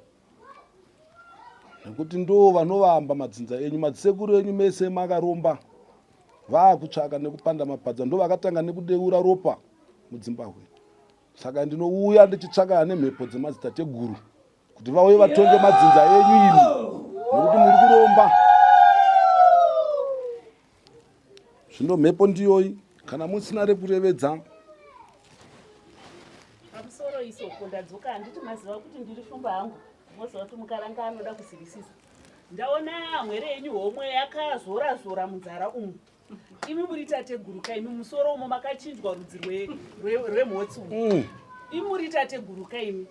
nekuti ndo vanovamba madzinza enyu. Madzisekuru enyu mese makaromba vaakutsvaka nekupanda mapadza, ndo vakatanga nekudeura ropa muDzimbahwe. Saka ndinouya ndichitsvakana nemhepo dzemadzitateguru kuti vauye vatonge madzinza enyu imi nekuti muri kuromba. Zvino mhepo ndiyoyi, kana musina rekurevedza. Pamusoro isoko ndadzoka, handiti maziva kuti ndiri shumba hangu, moziva kuti mukaranga anoda kuzivisisa. Ndaona mhwere yenyu homwe yakazora zora munzara umu. Imi muri tateguru ka imi, musoro umo makachinjwa rudzi rwemhotsi umu. Imi muri tateguru ka imi.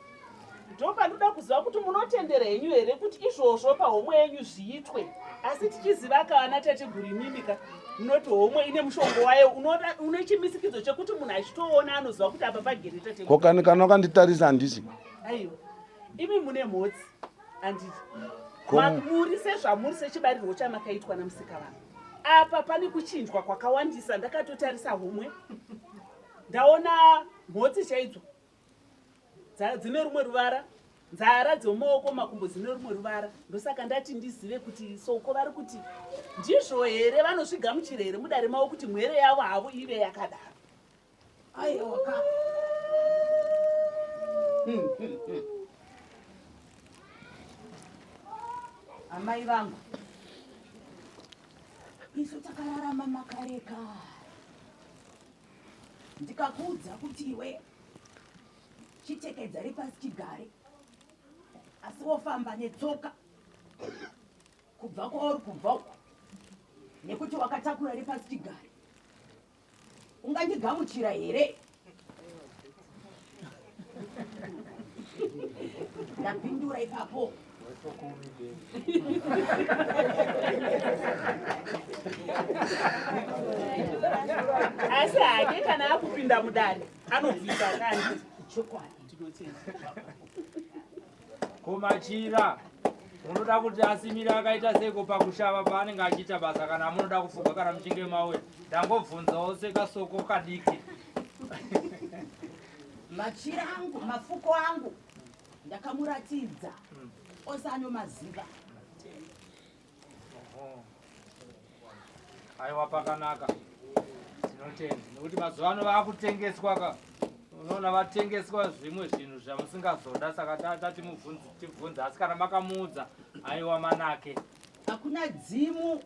Ndopanoda kuziva kuti munotendera henyu here kuti izvozvo pahomwe yenyu zviitwe, asi tichiziva ka vana tateguru imimi ka munoti homwe ine mushongo wayo une chimisikidzo chekuti munhu achitoona anoziva kuti apa pagere tateguru. Ko kani kana wakanditarisa handisi? Aiwa, imi mune mhotsi handiti? Muri sezvamuri sechibarirwo chamakaitwa namusika vanhu. Apa pane kuchinjwa kwakawandisa, ndakatotarisa homwe ndaona mhotsi chaidzo dzine rumwe ruvara, nzara dzemumaoko makumbo dzine rumwe ruvara. Ndosaka ndati ndizive kuti soko vari kuti ndizvo here, vanozvigamuchira here mudare mavo kuti mhwere yavo havo ive yakadaro. Aiwa. Amai vangu, isu takararama makare kare, ndikakuudza kuti iwe chitekedza repasi chigare, asi wofamba netsoka kubva kwauri kubva uko, nekuti wakatakura repasi chigare, ungandigamuchira here? Ndapindura ipapo. Asi hake kana akupinda mudare anobvisa kandi. Chokwadi. Kumachira munoda kuti asimire akaita seiko pakushava paanenge achiita basa, kana munoda kufuga kana muchinge mauya? Ndangobvunzawo sekasoko kadiki. Machira angu, mafuko angu ndakamuratidza ose anomaziva. Aiwa, pakanaka, tinotenda nekuti mazuva ano vakutengeswa ka, unoona vatengeswa zvimwe zvinhu zvamusingazoda, saka tati mubvunze tibvunze, asi kana makamuudza aiwa manake. Hakuna dzimu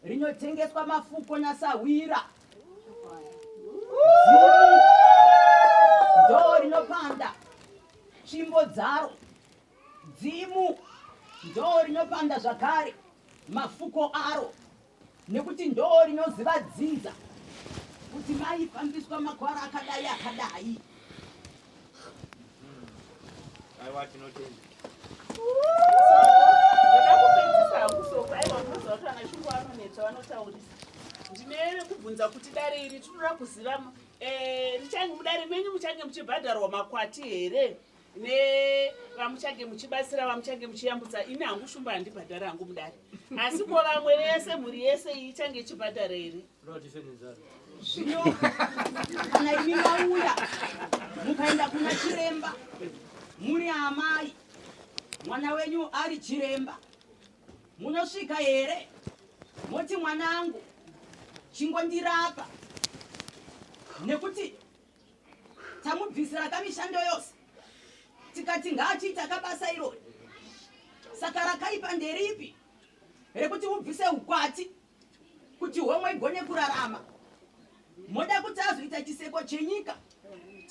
rinotengeswa mafuko nasahwira. Dzimu ndo rinopanda tsvimbo dzaro, dzimu ndo rinopanda zvakare mafuko aro, nekuti ndo rinoziva dzinza kuti maifambiswa makwara akadai akadai. Aiwa, tinotenda. Ndoda kupedzisa hangu soko. Aiwa, munoziva kuti vana shungu vanonetsa, vanotaurisa. Ndine kubvunza kuti dare iri tinoda kuziva richange mudare menyu muchange muchibhadharwa makwati here nevamuchange muchibatsira, vamuchange muchiyambutsa? Ini hangu shumba handibhadhara hangu mudare, asi ko vamwe vese, mhuri yese iyi ichange ichibhadhara here? Zvino kana imi mauya mukaenda kuna chiremba, muri amai, mwana wenyu ari chiremba, munosvika here moti mwanangu chingondirapa nekuti tamubvisira kamishando yose, tikati ngaachiita kabasa irori? Saka rakaipa nderipi rekuti ubvise ukwati kuti Kuti homwe igone kurarama. Moda kuti azoita chiseko chenyika.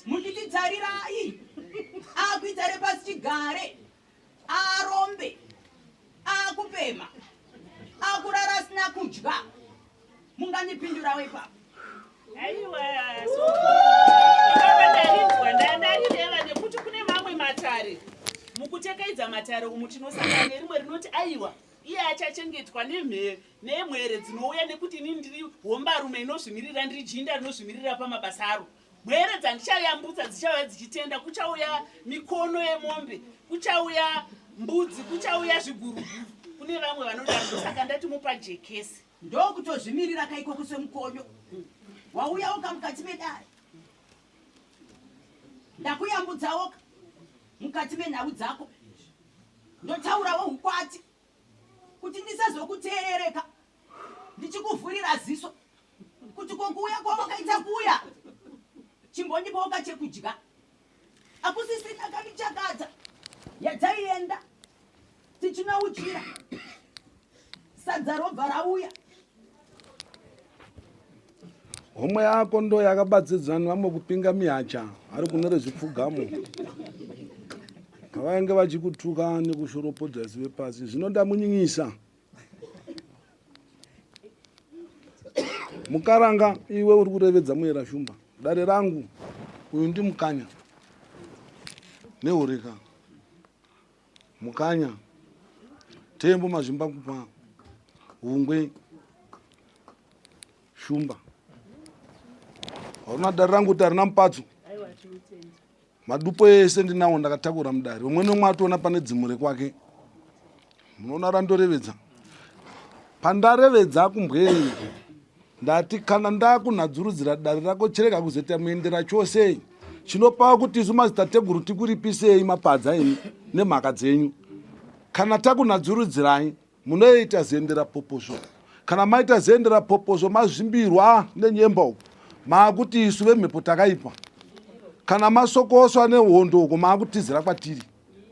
Muchiti tarirai. Akuita repasi chigare. Arombe. Akupema. Akurara asina kudya. Mungandipindurawo ipapo. Aiwa, so ipapa ndarinzwa ndandarireva nekuti kune mamwe matare mukutekaidza matare umu tinosangana nerimwe rinoti aiwa iye achachengetwa nemhere dzinouya nekuti ini ndiri hombarume inozvimirira ndiri jinda rinozvimirira pamabasa aro mhere dzandichayambutsa dzichauya dzichitenda kuchauya mikono yemombe kuchauya mbudzi kuchauya zviguruguru kune vamwe vanodaro ndosaka ndati mupajekese Ndokutozvimirira kaikoko semukonyo wauyawoka mukati medare. Ndakuyambudzawoka mukati menhau dzako. Ndotaurawo ukwati kuti ndisazokuteerereka ndichikuvhurira ziso kuti ko kuuya kwawakaita kuya chimbondipawoka chekudya. Akusisina kamichakata yataienda tichinouchira sadza robva rauya. Homwe yako ndo yakabatsidzana nevamwe kupinga mihacha ari kune rezvipfugamo pavainge vachikutuka nekushoropodza zive pasi zvino ndamunyingisa mukaranga iwe uri kurevedza muyera shumba dare rangu uyu ndimukanya nehureka Mukanya, Tembo, Mazvimbakupa, Hungwe, Shumba. Hauna dare rangu kuti harina mupatso. Madupo ese ndinawo ndakatakura mudare. Umwe neumwe atoona pane dzimu rekwake. Munoona randorevedza. Pandarevedza kumbweni Ndati kana ndakunhadzurudzira dare rako chirega kuzoita muendera chose. Chinopawo kuti isu madzitateguru tikuripisei mapadza imi nemhaka dzenyu. Kana takunhadzurudzirai munoita zendera poposvo. Kana maita zendera poposvo mazvimbirwa nenyemba uko maakuti isu vemhepo takaipa. Kana masokoswa nehondo uko maakutizira kwatiri.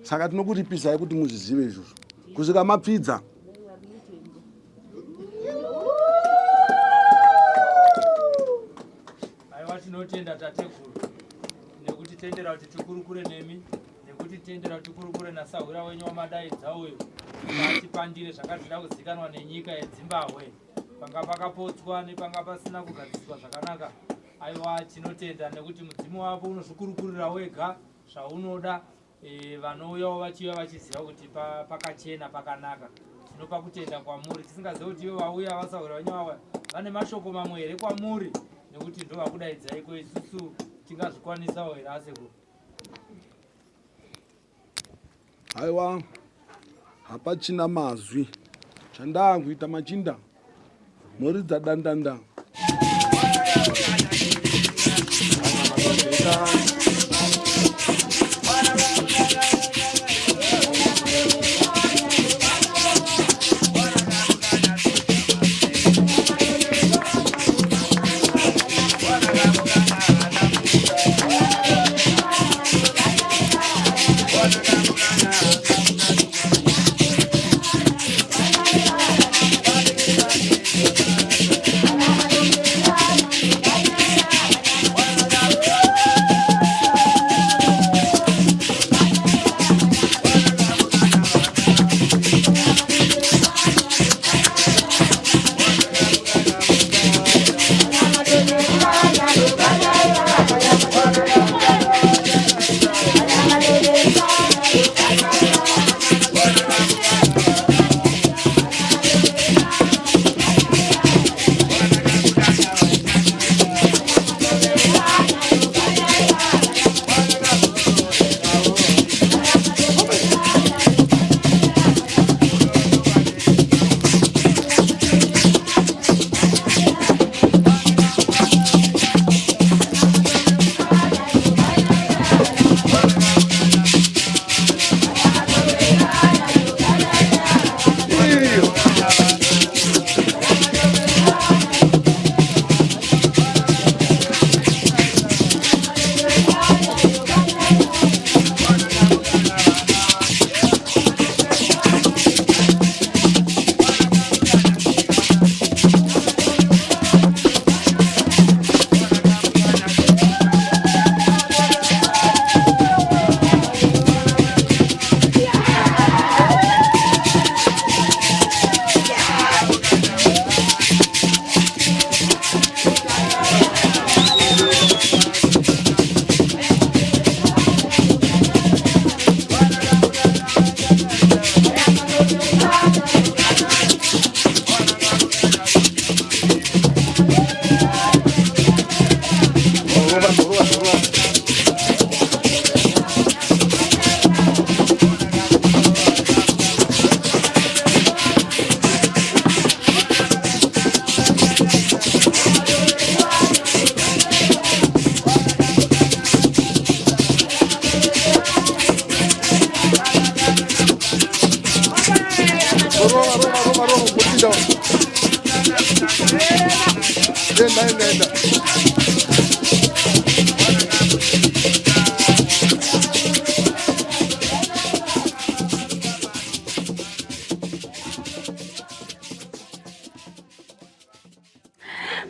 Saka tinokuripisai kuti muzvizive izvozvo kusvika mapfidza. Aiwa, tinotenda tateguru nekutitendera kuti tikurukure nemi, nekutitendera kuti tikurukure nasahwira wenyu wamadaidza uyu atipandire zvanga zvida kuzikanwa nenyika yeDzimbahwe, panga pakapotswa nepanga pasina kugadziriswa zvakanaka. Aiwa, tinotenda nekuti mudzimu wako unozvikurukurira wega zvaunoda. Vanouyawo vachiuya vachiziva kuti pakachena pakanaka. Tinopa kutenda kwamuri tisingazivi kuti ivo vauya vasahwira venyu vauya vane mashoko mamwe here kwamuri, nekuti ndovakudaidzai ko isusu tingazvikwanisawo here asekuru? Haiwa, hapachina mazwi chandaa kuita machinda moridza dandanda.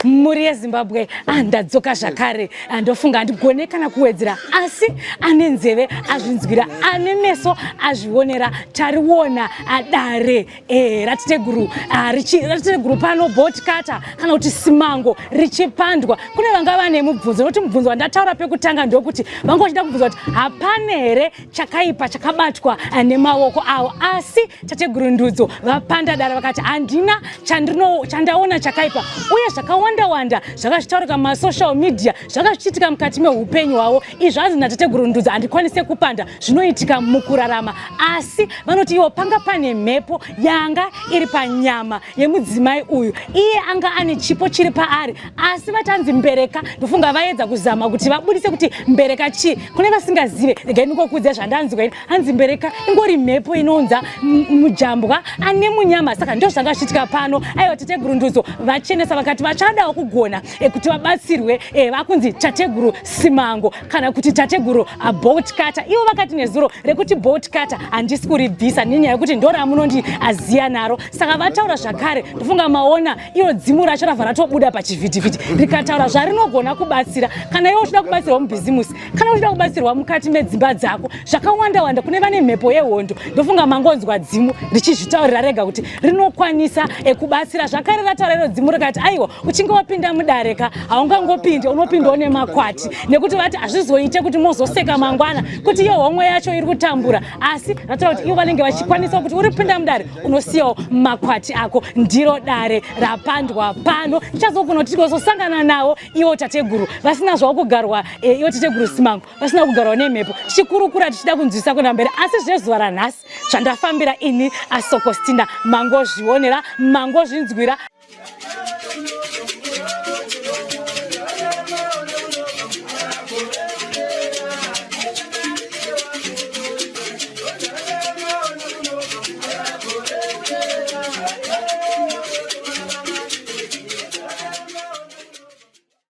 Mhuri yeZimbabwe, ah, ndadzoka zvakare. Ah, ndofunga handigone kana kuwedzera, asi ane nzeve azvinzwira, ane meso azvionera. Tariona ah, dare eh, ratiteguru ratiteteguru pano botkata kana kuti simango richipandwa. Kune vanga vane mubvunzo, nokuti mubvunzo wandataura pekutanga ndokuti vanga vachida kubvunza kuti hapane here chakaipa chakabatwa nemaoko avo, asi tateguru Ndudzo vapanda dara vakati handina chandaona chakaipa, uye zvakawanda wanda zvakazvitaurika mumasocial media zvakazvichiitika mukati meupenyu hwavo. Izvi hanzi natateguru Ndudzo handikwanise kupanda zvinoitika mukurarama, asi vanoti ivo panga pane mhepo yanga iri panyama yemudzimai uyu, iye anga ane chipo chiri paari, asi vatanzi mbereka. Ndofunga vaedza kuzama kuti vabudise kuti mbereka chii kune vasingazive. Regai ndingokuudza zvandanzwa ini, hanzi mbereka ingori mhepo inounza mujambwa ane munyama. Saka ndo zvanga zvichiitika pano. Aiwa, tateguru Ndudzo vachenesa vakati vachadawo kugona kuti vabatsirwe, vakunzi tateguru Simango kana kuti tateguru boat cutter. Ivo vakati nezuro rekuti boat cutter handisi kuribvisa nenyaya yekuti ndoramunondi aziya naro. Saka vataura zvakare, ndofunga maona iyo dzimu racho rabva ratobuda pachivhitivhiti rikataura zvarinogona kubatsira. Kana iwe uchida kubatsirwa mubhizimusi, kana uchida kubatsirwa mukati medzimba dzako, zvakawanda wanda, kune vane mhepo yehondo, ndofunga mangonzwa dzimu richizvitaurira rega kuti rinokwanisa kubatsira. Zvakare rataura iro dzimu rikati aiwa, uchinge wapinda mudare ka haungangopinde, unopindawo nemakwati, nekuti vati hazvizoite kuti mozoseka mangwana kuti iyo homwe yacho iri kutambura. Asi rataura kuti ivo vanenge vachikwanisa kuti uri kupinda mudare unosiyawo makwati ako. Ndiro dare rapandwa pano. Tichazogona kuti tigozosangana navo ivo tateguru vasina zvavo kugarwa, ivo tateguru Simango vasina kugarwa nemhepo, tichikurukura tichida kunzwisa kuenda mberi. Asi zvezuva ranhasi zvandafambira ini aSokostina mangozvionera, mangozvinzwira.